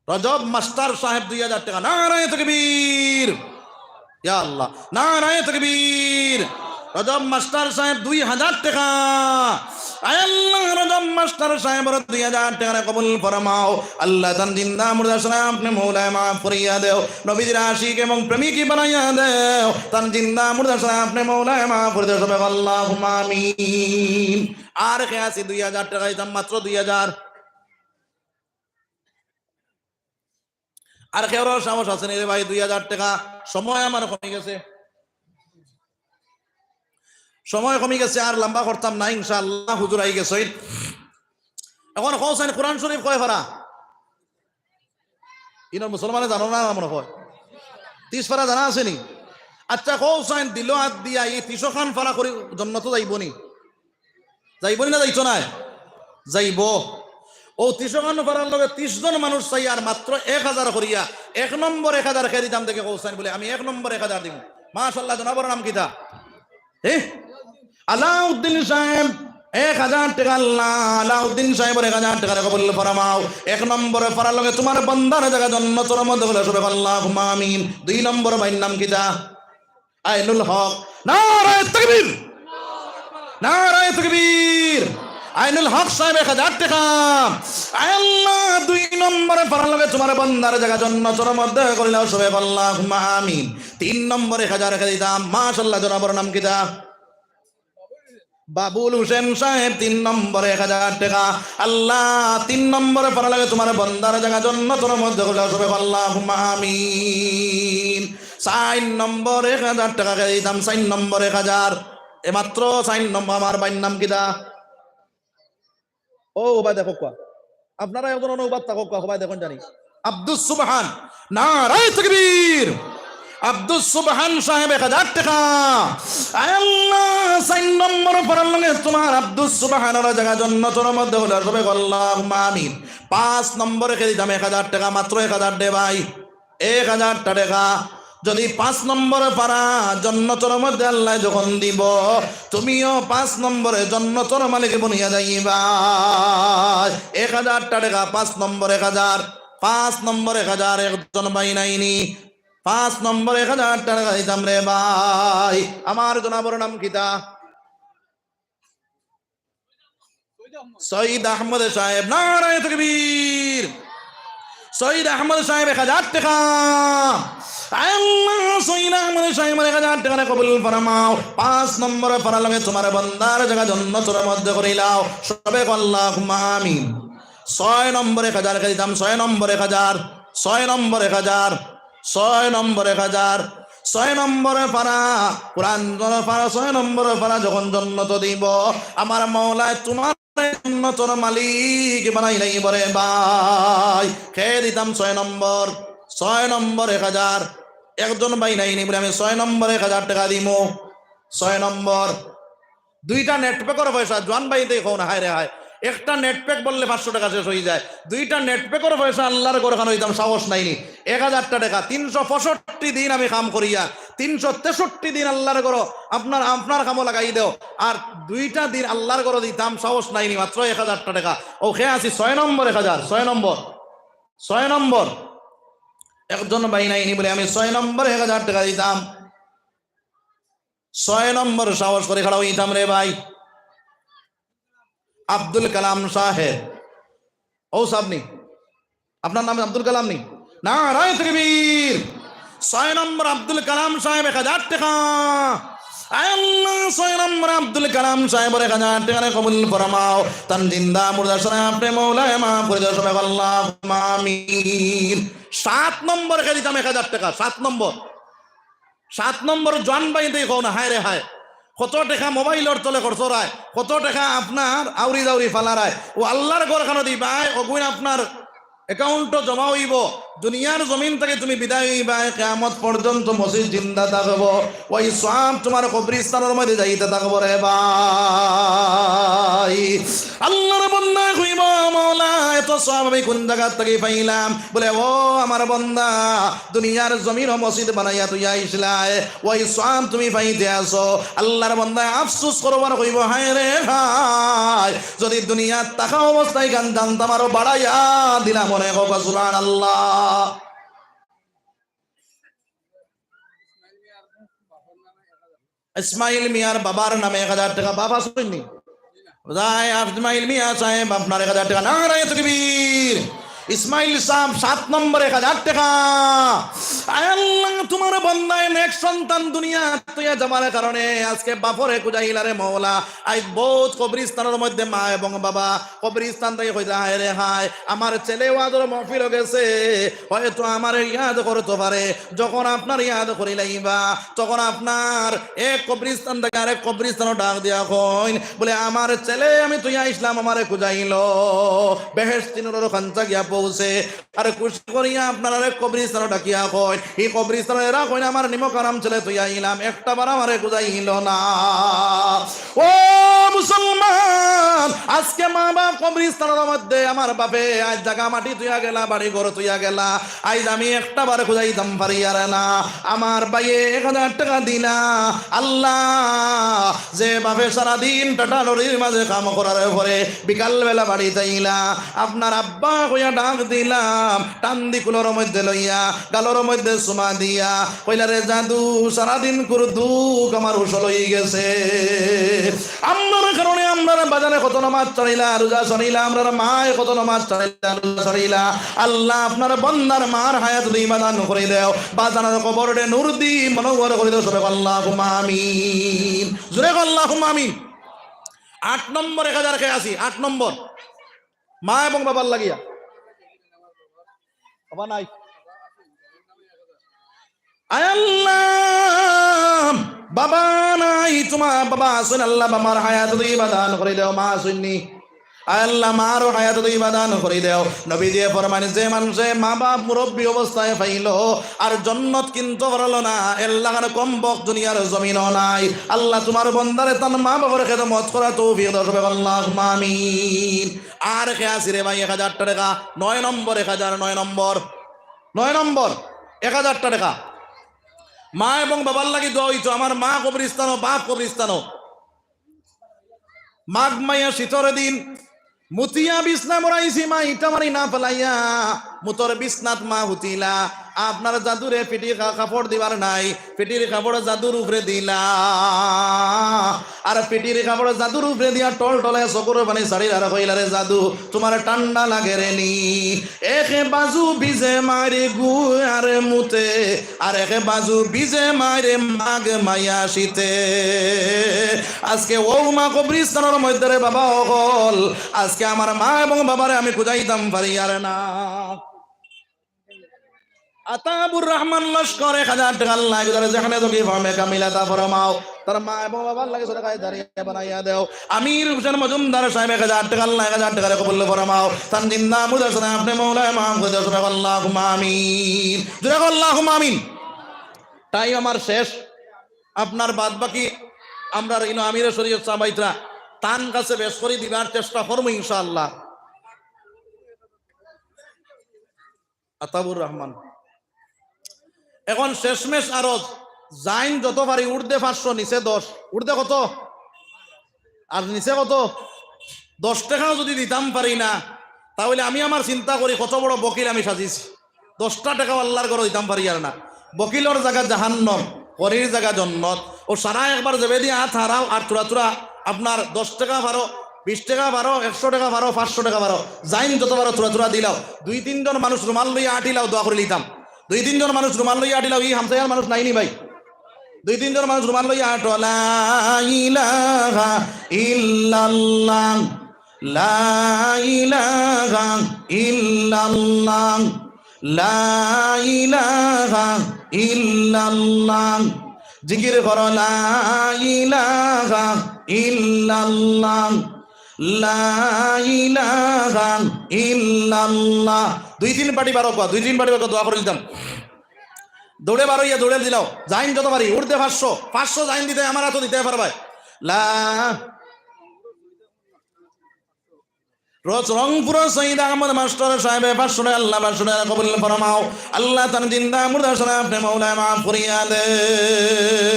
রজব মাস্টার সাহেব দুই হাজার টেকা। নারায়ে তাকবীর। ইয়া আল্লাহ। নারায়ে তাকবীর। রজব মাস্টার সাহেব দুই হাজার টেকা। আয় আল্লাহ, রজব মাস্টার সাহেবর দুই হাজার টেকারে কবুল ফরমাও। আল্লাহ, তান জিন্দা মুর্দা সারা আপনে মৌলায় মাফ করিয়া দেও। নবীজির আশিক এবং প্রেমিক বানাইয়া দেও। তান জিন্দা মুর্দা সারা আপনে মৌলায় মাফ করি দেও। সবে আল্লাহুম্মা আমিন। আর কে আছনি দুই হাজার টেকা দিতাম, মাত্র দুই হাজার। আর কেউর সাহস আছনি রে ভাই, দুই হাজার টেকা? সময় আমার কমি গেছে, সময় কমি গেছে, আর লম্বা করতাম না, ইনশাআল্লাহ হুজুর আই গেছইন। এখন কও চাইন, কোরআন শরীফ কয় পারা? ইনো মুসলমানে জানো না মনে হয়, তিশ পারা জানা আছনি? আচ্ছা, কও চাইন, দিলো আত দিয়া ই তিশখান পারা করি জন্নতো যাইবো নি? যাইবো নি না যাইতো নায়? যাইবো। অউ তিশখান পারার লগে তিশ জন মানুষ চাইয়ার মাত্র এক হাজার করিয়া, এক নম্বর এক হাজার কে দিতাম দেখি কও চাইন বুলে, "আমি এক নম্বর এক হাজার দিমু।" মাশাআল্লাহ, জনাবর নাম কিতা? এ? আলাউদ্দিন সাহেব এক হাজার টেকা। আল্লাহ, আলাউদ্দিন সাহেবর এক হাজার টেকারে কবুল ফরমাও। এক নম্বর পারার লগে তুমার বন্দার জাগা জন্নতর মধ্যে করিলাও, সবে আল্লাহুম্মা আমিন। দুই নম্বর ভাইর নাম কিতা? আইনুল হক। নারায়ে তাকবীর, নারায়ে তাকবীর। আইনুল হক সাহেব এক হাজার টেকা। আয় আল্লাহ, দুই নম্বরে পারার লগে তুমার বন্দার জাগা জন্নতর মধ্যে করিলাও, সবে আল্লাহুম্মা আমিন। তিন নম্বরে এক হাজার কে দিতাম। মাশাআল্লাহ, জনাবর নাম কিতা? বাবুল হোসেন সাহেব তিন নম্বরে এক হাজার টেকা। আল্লাহ, তিন নম্বরে পারার লগে তুমার বন্দার জাগা জন্নতর মধ্যে করিলাও, সবে আল্লাহুম্মা আমিন। চাইর নম্বরে এক হাজার টেকা কে দিতাম, চাইর নম্বরে এক হাজার। এ মাত্র চাইর নম্বর, আমার ভাইর নাম কিতা? ও, উবায় দেখো কুয়া। আপনারা একজন অনো উবাত থাকো কুয়া, উবায় দেখইন জানি। আব্দুস সুবহান। নারায়ে তাকবীর। আব্দুস সুবহান সাহেব এক হাজার টেকা। আয় আল্লাহ, চাইর নম্বর পারার লগে তুমার আব্দুস সুবহানর জাগা জন্নতর মধ্যে করিলাও, সবে আল্লাহুম্মা আমিন। পাঁচ নম্বরে কে দিতাম এক হাজার টেকা, মাত্র এক হাজার দে ভাই। এক হাজার টেকা। যদি পাঁচ নম্বরে পারা জন্নতর মধ্যে আল্লায় যখন দিবো, তুমিও পাঁচ নম্বরে জন্নতর মালিক বনিয়া যাইবায়। এক হাজার টেকা, পাঁচ নম্বর এক হাজার, পাঁচ নম্বর এক হাজার, একজন ভাই নাইনি, পাঁচ নম্বর এক হাজার টেকা দিতাম রে ভাই। আমার জনাবর নাম কিতা? সৈয়দ আহমদ সাহেব, নারায়ে তাকবীর। সৈয়দ আহমদ সাহেব এক হাজার টেকা। আয় আল্লাহ, সৈয়দ আহমদ সাহেবর এক হাজার টেকারে কবুল ফরমাও। পাঁচ নম্বরে পারার লগে তুমার বন্দার জাগা জন্নতর মধ্যে করিলাও। সবে আল্লাহুম্মা আমিন। ছয় নম্বরে এক হাজার কে দিতাম, ছয় নম্বরে এক হাজার, ছয় নম্বরে এক হাজার। ছয় নম্বরে এক হাজার, ছয় নম্বরে পারা, কোরআন পারা, ছয় নম্বরে পারা যখন জন্নত দিবো, আমার মৌলায় তুমারে জন্নতর মালিক বানাইলাইবো রে ভাই। কে দিতাম ছয় নম্বর, ছয় নম্বর এক হাজার। একজন ভাই নাইনি বুলে আমি ছয় নম্বরে এক হাজার টেকা দিমু। ছয় নম্বর। দুইটা নেট প্যাকর পয়সা, জোয়ান ভাইতে কও না, হায় রে হায়। একটা নেট প্যাক বললে পাঁচশো টেকা শেষ অই যায়। দুইটা নেট প্যাকর পয়সা আল্লার ঘরখানো দিতাম সাহস নাইনি। এক হাজারটা টেকা, তিনশো পঁয়ষট্টি দিন আমি কাম করিয়া, তিনশো তেষট্টি দিন আল্লাহর ঘরো আপনার, আপনার কামো লাগাই দেও। আর দুইটা দিন আল্লাহর ঘরো দিতাম, সাহস নাইনি, মাত্র এক হাজার টেকা। ও খে আছি ছয় নম্বর, এক হাজার, ছয় নম্বর, ছয় নম্বর। একজন ভাই নাইনি বলে আমি ছয় নম্বর এক হাজার টেকা দিতাম। ছয় নম্বর সাহস করি খাড়া অইতাম রে ভাই। আব্দুল কালাম সাহেব, ও সাহেব নি? আপনার নাম আব্দুল কালাম নি? নারায়ে তাকবীর। ছয় নম্বর আব্দুল কালাম সাহেব এক হাজার টেকা। আয় আল্লাহ, ছয় নম্বর আব্দুল কালাম সাহেবর এক হাজার টেকারে কবুল ফরমাও। তান জিন্দা মুর্দা সারা আপনে মৌলায় মাফ করি দেও, সবে আল্লাহুম্মা আমিন। সাত নম্বর খে দিতাম এক হাজার টেকা, সাত নম্বর। সাত নম্বর জোয়ান ভাইন্তে কও না, হায় রে হায়, কত টেকা মোবাইলর তলে খরচ রায়, কত টেকা আপনার আউরি দাউরি ফালারায়। ও আল্লাহর ঘরখানো দিবায়, অগুইন আপনার অ্যাকাউন্টো জমা অইবো। দুনিয়ার জমিন থাকি তুমি বিদায় অইবায়, কিয়ামত পর্যন্ত মসজিদ জিন্দা থাকবো, ওই সওয়াব তুমার কবরস্থানর মধ্যে যাইতে থাকবো রে ভাই। আল্লাহর বান্দায় কইবো, মাওলা, এত সওয়াব আমি কুন জাগাত থাকি পাইলাম? বলে, ও আমার বান্দা, দুনিয়ার জমিনো মসজিদ বানাইয়া থইয়া আইছলায়, ওই সওয়াব তুমি পাইতে আছো। আল্লাহর বান্দায় আফসোস করবো আর কইবো, হায় রে হায়, যদি দুনিয়াত থাকা অবস্থায় ইখান জানতাম আরো বাড়াইয়া দিলাম অনে। কও সুবহানাল্লাহ। ইসমাইল মিয়ার বাবার নামে এক হাজার টেকা। বাবা আছইন নি? যাই, ইসমাইল মিয়া সাহেব, আপনার এক হাজার টেকা। নারায়ে তাকবীর। ইসমাইল সাহেব, সাত নম্বর এক হাজার টেকা। আয় আল্লাহ, তুমার বান্দায় নেক সন্তান দুনিয়া থইয়া যাবার কারণে আজকে বাপরে খুজাইলা রে মওলা। আইজ বউত কবরস্থানর মধ্যে মা এবং বাবা কবরস্থান থাকি কইতা, হায় রে হায়, আমার ছেলে ওয়াজর মাহফিলো গেছে, হয়তো আমারে ইয়াদ করতো পারে। যখন আপনার ইয়াদ করিলাইবা, তখন আপনার এক কবরস্থান থাকি আরেক কবরস্থানো ডাক দিয়া কইন, বলে, আমার ছেলে আমি থইয়া আইছলাম, আমারে খুজাইলো, বেহেশতি নূরর খাঞ্চা গিয়া পৌঁছে। আর খুশি করিয়া আপনার আরেক কবরস্থানো ডাকিয়া কইন, ই কবরস্থানো এরা কইন, আমার নিমক হারাম ছেলে থইয়া আইলাম, একটা বার আমারে খুজাইলো না। ও মুসলমান, আজকে মা বাপ কবরস্থানর মধ্যে, আমার বাপে আইজ জাগা মাটি থইয়া গেলা, বাড়ি ঘর থইয়া গেলা, আইজ আমি একটা বার খুজাইতাম পারিয়ার না। আমার ভাইয়ে এক হাজার টেকা দিলা, আল্লাহ, যে বাপে সারাদিন টাটা লরির মাঝে কাম করার পরে বিকাল বেলা বাড়িত আইলা, আপনার আব্বা কইয়া ডাক দিলাম, টান দি কুলর মধ্যে লইয়া, গালর মধ্যে চুমা দিয়া, কইলা, রে জাদু, সারাদিন কুর দুখ আমার উসল অইগেছে। আমরার কারণে আমরার বাজানে কত নমাজ ছাড়িলা, রোজা ছাড়িলা, আমরার মায় কত নমাজ ছাড়িলা, রোজা ছাড়িলা। আল্লাহ, আপনার বন্দার মার হায়াত দি ইবাদান করি দেও, বাজানর কবররে নূর দি মনোহর করি দেও। সবে আল্লাহুম্মা আমিন। জোরে কও আল্লাহুম্মা আমিন। আট নম্বর এক হাজার খে আছি, আট নম্বর। মা এবং বাবার লাগিয়া। বাবা নাই। আয় আল্লাহ, বাবা নাই, তুমার বাবা আছইন, আল্লাহ, বাবার হায়াত দি ইবাদান করি দেও, মা আছইন নি? আয় আল্লাহ, মারও হায়াত দি ইবাদান করি দেও। নবীজিয়ে ফরমাইন, যে মানষে মা বাপ মুরব্বী অবস্থায় পাইলো আর জন্নত কিনতো পারলো না, এর লাখান কমবখত দুনিয়ার জমিনো নাই। আল্লাহ, তুমার বন্দারে তান মা বাবার খেদমত করার তৌফিক দেও। সবে আল্লাহুম্মা আমিন। আর খে আছি রে ভাই, এক হাজার টেকা, নয় নম্বর, এক হাজার, নয় নম্বর, নয় নম্বর, এক হাজার টেকা। মা এবং বাবার লাগি দোয়া অইতো, আমার মা কবরস্থানো, বাপ কবরস্থানো। মাঘ মাইয়া শীতর দিন, মুতিয়া বিছনা মরাইছি মা, ইটা মারি না ফালাইয়া, মুতর বিছনাত মা হুতিলা। আপনার জাদুরে পিঠির কা-, কাপড় দিবার নাই, পিঠির কাপড় জাদুর উপরে দিলা। আর পিঠির কাপড় জাদুর উপরে দিয়া টলটলে চকুর পানি ছাড়িলা আর কইলা, রে জাদু, তুমার ঠান্ডা লাগে রে নি? একে বাজু ভিজে মারে গুয়ারে মুতে, আর একে বাজু ভিজে মারে মাঘ মাইয়া শীতে। আজকে অউ মা কবরস্থানর মধ্যে রে বাবা অকল, আজকে আমার মা এবং বাবারে আমি খুজাইতাম পারিয়ার না। আতাবুর রহমান লস্কর এক হাজার টেকা, আল্লাহ যারে যেখানে থাকি ফামে কামিল আতা ফরমাও, তার মা এবং বাবার লাগি সদকায়ে জারিয়া বানাইয়া দেও। আমির হোসেন মজুমদার সাহেব এক হাজার টেকা, আল্লাহ এক হাজার টেকারে কবুল ফরমাও। তান জিন্দা মুর্দা সারা আপনে মৌলায় মাফ করি দেও। সবে আল্লাহুম্মা আমিন। জোরে কও আল্লাহুম্মা আমিন। টাইম আমার শেষ, আপনার বাদ বাকি আমরার ইনো আমিরে শরীয়ত সাহেব আইতরা, তান কাছে বেশ করি দিবার চেষ্টা করমু ইনশাআল্লাহ। আতাবুর রহমান। এখন শেষমেশ আরজ, যাইন যত পারি, ঊর্ধ্বে পাঁচশো, নিচে দশ। ঊর্ধ্বে কত? আর নিচে কত? দশ টেকাও যুদি দিতাম পারি না, তা অইলে আমি আমার চিন্তা করি কত বড় বকিল আমি সাজিছি। দশটা টেকাও আল্লার ঘরো দিতাম পারি আর না। বকিলর জাগা জাহান্নম, করির জাগা জন্নত। অউ সারা একবার যেবায়দি আত হারাও আর থুড়া থুড়া আপনার দশ টেকা পারো, বিশ টেকা পারো, একশো টেকা পারো, পাঁচশো টেকা পারো, যাইন যত পারো থুড়া থুড়া দিলাও। দুই তিনজন মানুষ রুমাল লইয়া আটিলাও, দোয়া করিলিতাম। দুই তিনজন মানুষ রুমাল লইয়া আটিলাও, ই হামসায়ার মানুষ নাইনি ভাই? দুই তিনজন মানুষ রুমাল লইয়া আটো। লা ইলাহা ইল্লাল্লাহ, লা ইলাহা ইল্লাল্লাহ, লা ইলাহা ইল্লাল্লাহ। জিকির করো, লা ইলাহা ইল্লাল্লাহ, লা ইলাহা ইল্লাল্লাহ। দুই তিন পাটি বারো কওয়া, দুই তিন পাটি বারো কওয়া, দোয়া করিলিতাম। দৌড়ে বারইয়া দৌড়ে দিলাও, যাইন যত পারি, ঊর্ধ্বে পাঁচশো, পাঁচশো যাইন দিতে আমার আতো দিতে পারবায়। লা রোজ রংপুরর সৈয়দ আহমদ মাস্টার সাহেবে পাঁচশো টেকা, আল্লাহ পাঁচশো টেকা কবুল ফরমাও। আল্লাহ তান জিন্দা মুর্দা সারা আপনে মওলায় মাফ করিয়া দেও।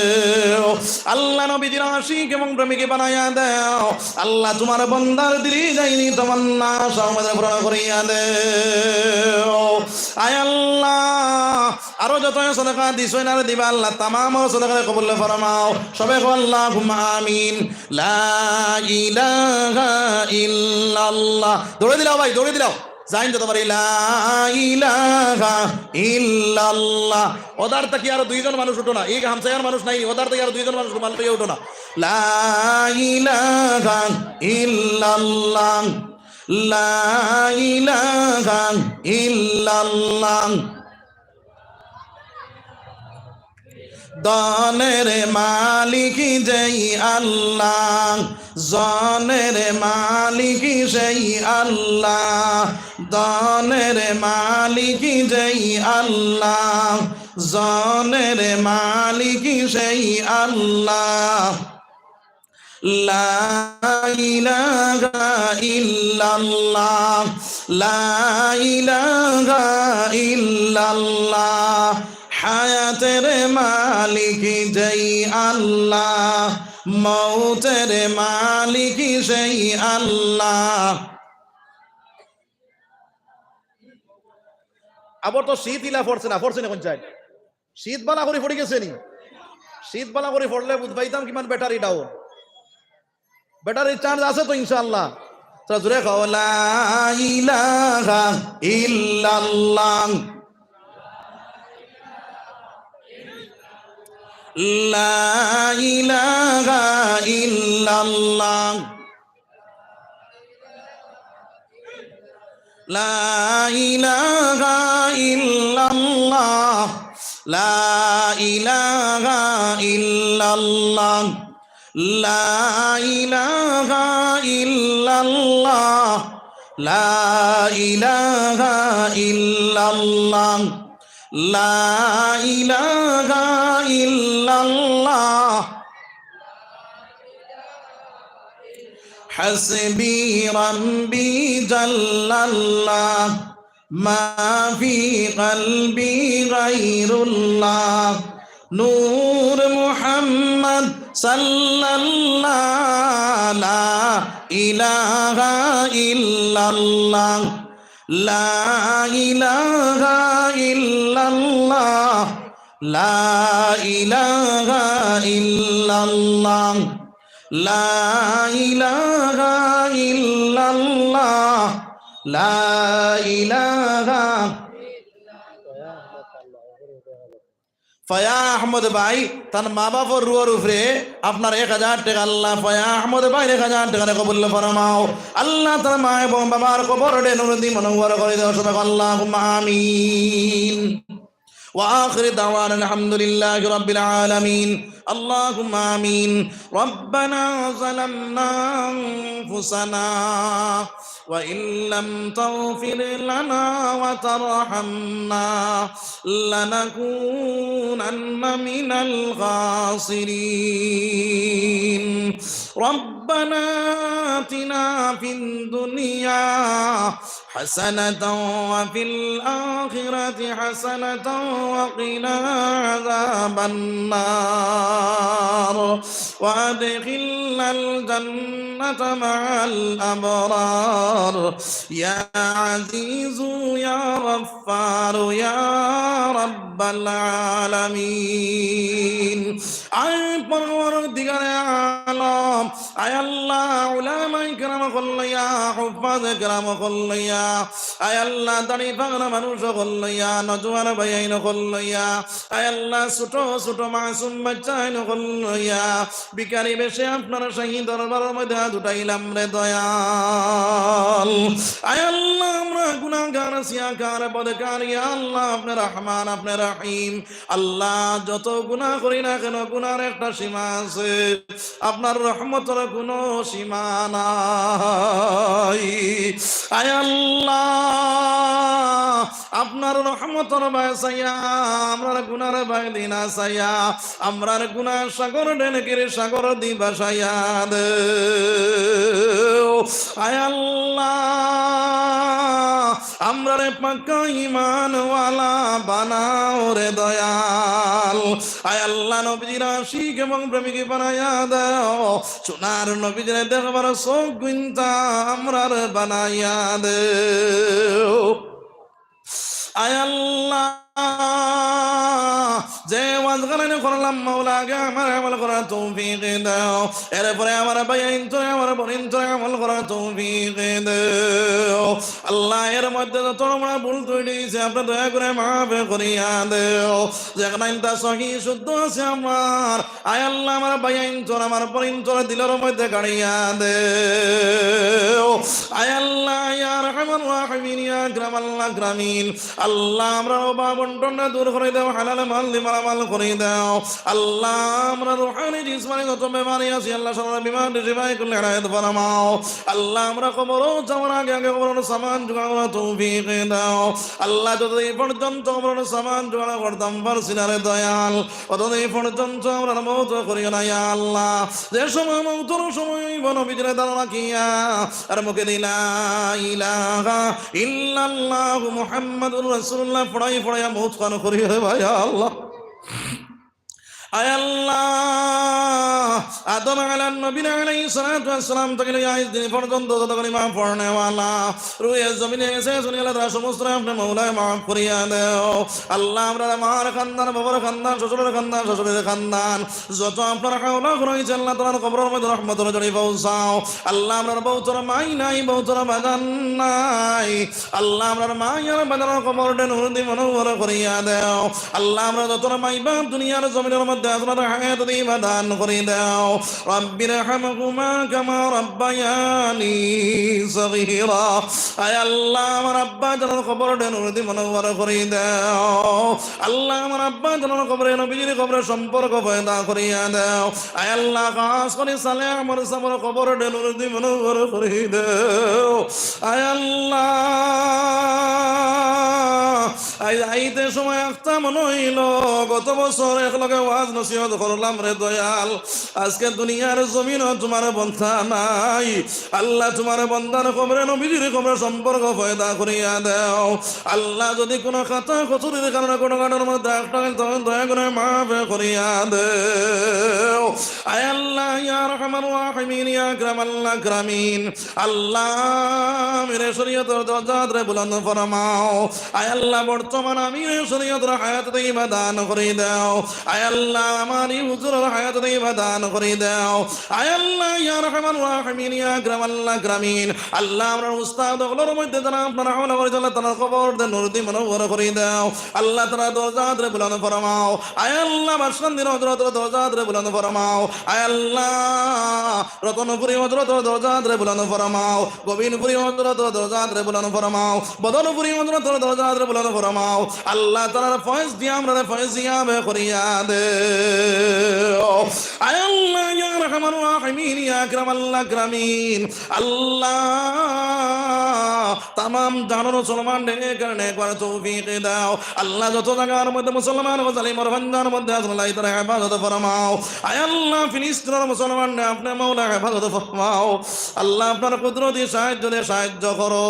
আল্লাহ নবীজির আশিক এবং প্রেমিক বানাইয়া দেও। আল্লাহ তুমার বন্দার দিলি যাইনি তমান্না আশা উমেদ পূরণ করিয়া দেও। আয় আল্লাহ, আরো যত সদকা দিছইন আর দিবা আল্লাহ, তামাম সদকা কবুল ফরমাও। সবে কও আল্লাহুম্মা আমিন। লা ইলাহা ইল্লাল্লাহ। দৌড়ে দিলাও ভাই, দৌড়ে দিলাও। যাইন যত পারি, লা ইলাহা ইল্লাল্লাহ। ওদার থাকি আরো দুইজন মানুষ উঠো না, ই হামসায়ার মানুষ নাইনি, ওদার থাকি আরো দুইজন মানুষ রুমাল লইয়া উঠো না। লা ইলাহা ইল্লাল্লাহ, লা ইলাহা ইল্লাল্লাহ। ধনের মালিক যেই আল্লাহ, জনের মালিক সেই আল্লাহ। ধনের মালিক যেই আল্লাহ, জনের মালিক সেই আল্লাহ। লা ইলাহা ইল্লাল্লাহ, লা ইলাহা ইল্লাল্লাহ। হায়াতের মালিক যেই আল্লাহ, মৌতের মালিক সেই আল্লাহ। আবার তো শীত ইলা পড়ছে না, পড়ছে না কোন চাই? শীত বালা করি পড়ি গেছে নি? শীত বালা করি পড়লে বুঝ পাইতাম কিমান ব্যাটারি ডাউন। ব্যাটারির চার্জ আছে তো ইনশাআল্লাহ। তো জোরে কও, লা ইলাহা ইল্লাল্লাহ। লা ইলাহা ইল্লাল্লাহ। لا إله إلا الله، لا إله إلا الله، لا إله إلا الله، لا إله إلا الله، لا إله إلا الله. حسبي ربي جل الله، ما في قلبي غير الله. نور محمد صلى الله، لا إله إلا الله، لا إله إلا الله، لا إله إلا الله. لا إله إلا الله، لا إله. ফয়া আহমদ ভাই, তান মা বাপর রুহর উপরে আপনার এক হাজার টেকা আল্লাহ, ফয়া আহমদ ভাইর এক হাজার টেকা কবুল ফরমাও। আল্লাহ তান মা এবং বাবার কবর ডে নুরুদ্দিন মনোহর করি দেও, সবাই আল্লাহুম্মা আমিন। وآخر دعوانا الحمد لله رب العالمين. اللهم آمين. ربنا ظلمنا أنفسنا وإن لم تغفر لنا وترحمنا لنكونن من الخاسرين. ربنا آتنا في الدنيا حسنة وفي الآخرة حسنة وقنا عذاب النار وأدخلنا الجنة مع الأبرار يا عزيز يا غفار يا رب العالمين. আয় পরওয়ারদিগারে আলম, আয় আল্লাহ, উলামায়ে কেরাম অকল লইয়া, হুফাজে কেরাম অকল লইয়া, আয় আল্লাহ, দাড়ি পাকনা মানুষ অকল লইয়া, নওজোয়ান ভাইয়াইন অকল লইয়া, আয় আল্লাহ, ছোট ছোট মাসুম বাচ্চাইন অকল লইয়া, ভিখারি বেশে আপনার শাহী দরবারর মধ্যে হাত উঠাইলাম রে দয়াল। আয় আল্লাহ, আমরা গুনাহগার, সিয়াকার, বদকার, ইয়া আল্লাহ, আপনে রহমান, আপনে রহিম। আল্লাহ, যত গুনাহ করি না কেন, গুনাহর একটা সীমা আছে। আপনার রহমতর কোনো সীমা নাই। আয় আল্লাহ, আপনার রহমতর বায় চাইয়া, আমরার গুনাহর বায় দি না চাইয়া, আমরার গুনাহর সাগর ডেনকির সাগর দি ভাসাইয়া দেও। আয় আল্লাহ, আমরারে পাক্কা ইমানওয়ালা বানাও রে দয়াল। আয় আল্লাহ, নবীজির আশিক এবং প্রেমিক বানাইয়া দেও। সোনার নবীজিরে দেখবার চোখ গুনতা আমরার বানাইয়া দেও। আয় আল্লাহ, যে ওয়াজ গান আমি করলাম, মাওলা, আগে আমার আমল করার তৌফিক দাও, এরপরে আমার ভাইয়াইন্তরে, আমার বইনতরে আমল করার তৌফিক দাও। আল্লাহ, এর মধ্যে যত আমরা ভুল ত্রুটি অইছে, আপনে দয়া করে মাফ করিয়া দেও। যেখানে ইনতা সহি শুদ্ধ আছে আমার, আয় আল্লাহ, আমার ভাইয়াইন্তর, আমার বইনতর দিলর মধ্যে গাড়িয়া দেও। আয় আল্লাহ, ইয়া আরহামার রাহিমিন, ইয়া আকরামাল আকরামিন, আল্লাহ, আমরার অভাব অনটনরে দূর করি দেও, হালাল মাল দি মালামাল করি দেও। আল্লাহ, আমরার রুহানি, জিসমানি যত বেমারি আছি, আল্লাহ, সকলর বেমার শিফা করি হেদায়েত ফরমাও। আল্লাহ, আমরা কবরো যাওয়ার আগে আগে কবরর সামান জোগাড় করার তৌফিক দাও। আল্লাহ, যতদিন পর্যন্ত কবরর সামান জোগাড় করতাম পারছি না রে দয়াল, অতদিন পর্যন্ত আমরার মউত করিও না, ইয়া আল্লাহ। যে সময় মউতর সময় অইবো, নবীজিরে দাঁড় রাখিয়া, আর মুখে দি লা ইলাহা ইল্লাল্লাহু মুহাম্মাদুর রাসূলুল্লাহ পড়াই পড়াইয়া মউত খান করিও রে ভাই, ইয়া আল্লাহ। আয় আল্লাহ, আদম আলান নবীন আলাইহিস সালাতু ওয়াস সালাম থাকি লইয়া আইজ দিন পর্যন্ত যত কলিমা পড়নেওয়ালা, রুহে জমিনে গেছে, দুনিয়ার তারা সমস্ত আপনে মাওলায় মাফ করিয়া দেও। আল্লাহ, আমরার মার খান্দান, বাবার খান্দান, শ্বশুরর খান্দান, শাশুড়ির খান্দান, যত আপনার হাওলা করা অইছে, আল্লাহ, তারার কবরর মধ্যে রহমতর ঝড়ি পৌঁছাও। আল্লাহ, আমরার বউতর মাই নাই, বউতর বাজান নাই। আল্লাহ, আমরার মাই আর বাজানর কবররে নূর দি মুনাওয়ার করিয়া দেও। আল্লাহ, আমরার যত মাই বাপ দুনিয়ার জমিনর মধ্যে আছে, তারার হায়াত দি ইবাদত দান করি দেও। রাব্বিরহামহুমা কামা রাব্বায়ানি সগীরা। আয় আল্লাহ, আমার আব্বা জানর কবররে নূর দি মুনাওয়ার করি দেও। আল্লাহ, আমার আব্বা জানর কবরে নবীজির কবরে সম্পর্ক পয়দা করিয়া দেও। আয় আল্লাহ, খাস করি সালেহ আহমদ সাবর কবররে নূর দি মুনাওয়ার করি দেও। আয় আল্লাহ, আই-, আইতে সময় আখতা মনে অইলো, গত বছর একলগে ওয়াজ নসিহত করলাম রে দয়াল। আজকে দুনিয়ার জমিনো তুমার বন্দা নাই। আল্লাহ, তুমার বন্দার কবরে নবীজির কবরে সম্পর্ক পয়দা করিয়া দেও। আল্লাহ, যদি কোনো খাতা কসুরির কারণে কোনো কাটার মধ্যে একটা অইল, তখন দয়া করে মাফ করিয়া দেও। আয় আল্লাহ, ইয়া আরহামার রাহিমিন, ইয়া আকরামাল আকরামিন, আল্লাহ, আমিরে শরীয়তর দরজাতরে বুলন্দ ফরমাও। আয় আল্লাহ, বর্তমান আমিরে শরীয়তর হায়াত তৈবা দান করি দেও। আয় আল্লাহ, আমার ই হুজুরর হায়াত তৈবা দান করি দেও। আয় আল্লাহ, ইয়া আরহামার রাহিমিন, ইয়া আকরামাল আকরামিন, আল্লাহ, আমরার উস্তাদ অকলর মধ্যে যারা আপনার হাওলা করি, আল্লাহ, তারার কবররে নূর দি মুনাওয়ার করি দেও। আল্লাহ, তারার দরজাতরে বুলন্দ ফরমাও। আয় আল্লাহ, বাসকান্দির হজরতর দরজাতরে বুলন্দ ফরমাও। আয় আল্লাহ, রতনপুরী হজরতর দরজাতরে বুলন্দ ফরমাও, গোবিন্দপুরী হজরতর দরজাতরে বুলন্দ ফরমাও, বদনপুরী হজরতর দরজাতরে বুলন্দ ফরমাও। আল্লাহ তাআলার ফয়েজ দিয়া আমরারে ফয়েজিয়াবে করিয়া দেও। আয় আল্লাহ, ইয়া আরহামার রাহিমিন, ইয়া আকরামাল আকরামিন, আল্লাহ, তামাম জাহানর মুসলমানরে নেক আর নেক হওয়ার তৌফিক দাও। আল্লাহ, যত জাগার মধ্যে মুসলমান ও জালিমর ফান্দার মধ্যে আছইন, আল্লাহ, তারার হেফাজত ফরমাও। আয় আল্লাহ, ফিলিস্তিনর মুসলমানরে আপনে মাওলা হেফাজত ফরমাও। আল্লাহ, আপনার কুদরতি সাহায্য দিয়া সাহায্য করো।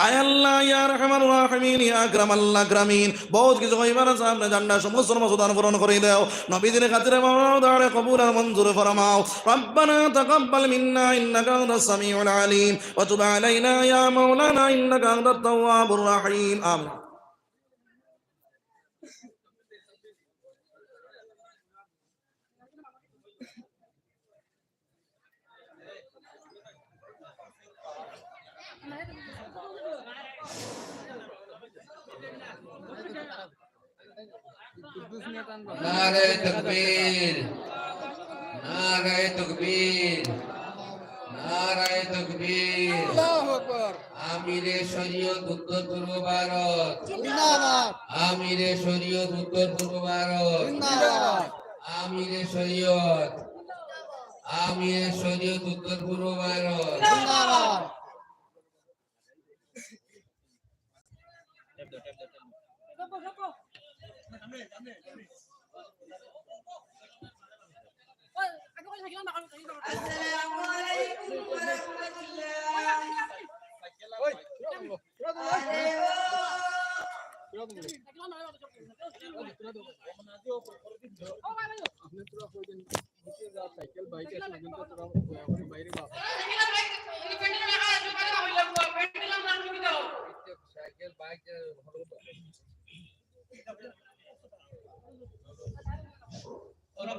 আয় আল্লাহ, ইয়া আরহামার রাহিমিন, ইয়া আকরামাল আকরামিন, বউত কিছু কইবার আছে, আপনে জানরা, সমস্ত মকসুদ পূরণ করি দেও। নবীজির খাতিরে মাওলা দারে কবুল আর মঞ্জুর ফরমাও। ربنا تقبل منا إنك أنت السميع العليم وتب علينا يا مولانا إنك أنت التواب الرحيم. آمين. নারায়ে তাকবীর, নারায়ে তাকবীর, নারায়ে তাকবীর। আল্লাহু আকবার। আমিরে শরীয়ত উত্তর পূর্ব ভারত। জিন্দাবাদ। আমিরে শরীয়ত উত্তর পূর্ব ভারত। জিন্দাবাদ। আমিরে শরীয়ত, আমিরে শরীয়ত উত্তর পূর্ব ভারত। জিন্দাবাদ। আসসালামু আলাইকুম ওয়া রাহমাতুল্লাহ। আরে ও। সাইকেল, বাইক আছে, ওদিন তো তোরা দয়া করে বাইরে যাও। সাইকেল, বাইক, ওরা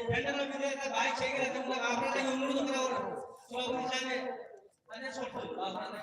প্যান্ডেলের ভিতরে একটা বাইক সাইকেল আছে, আমরা আপনারা অনুরোধ করা হলো। সভাপতি সাহেব, আরে সব আপনারা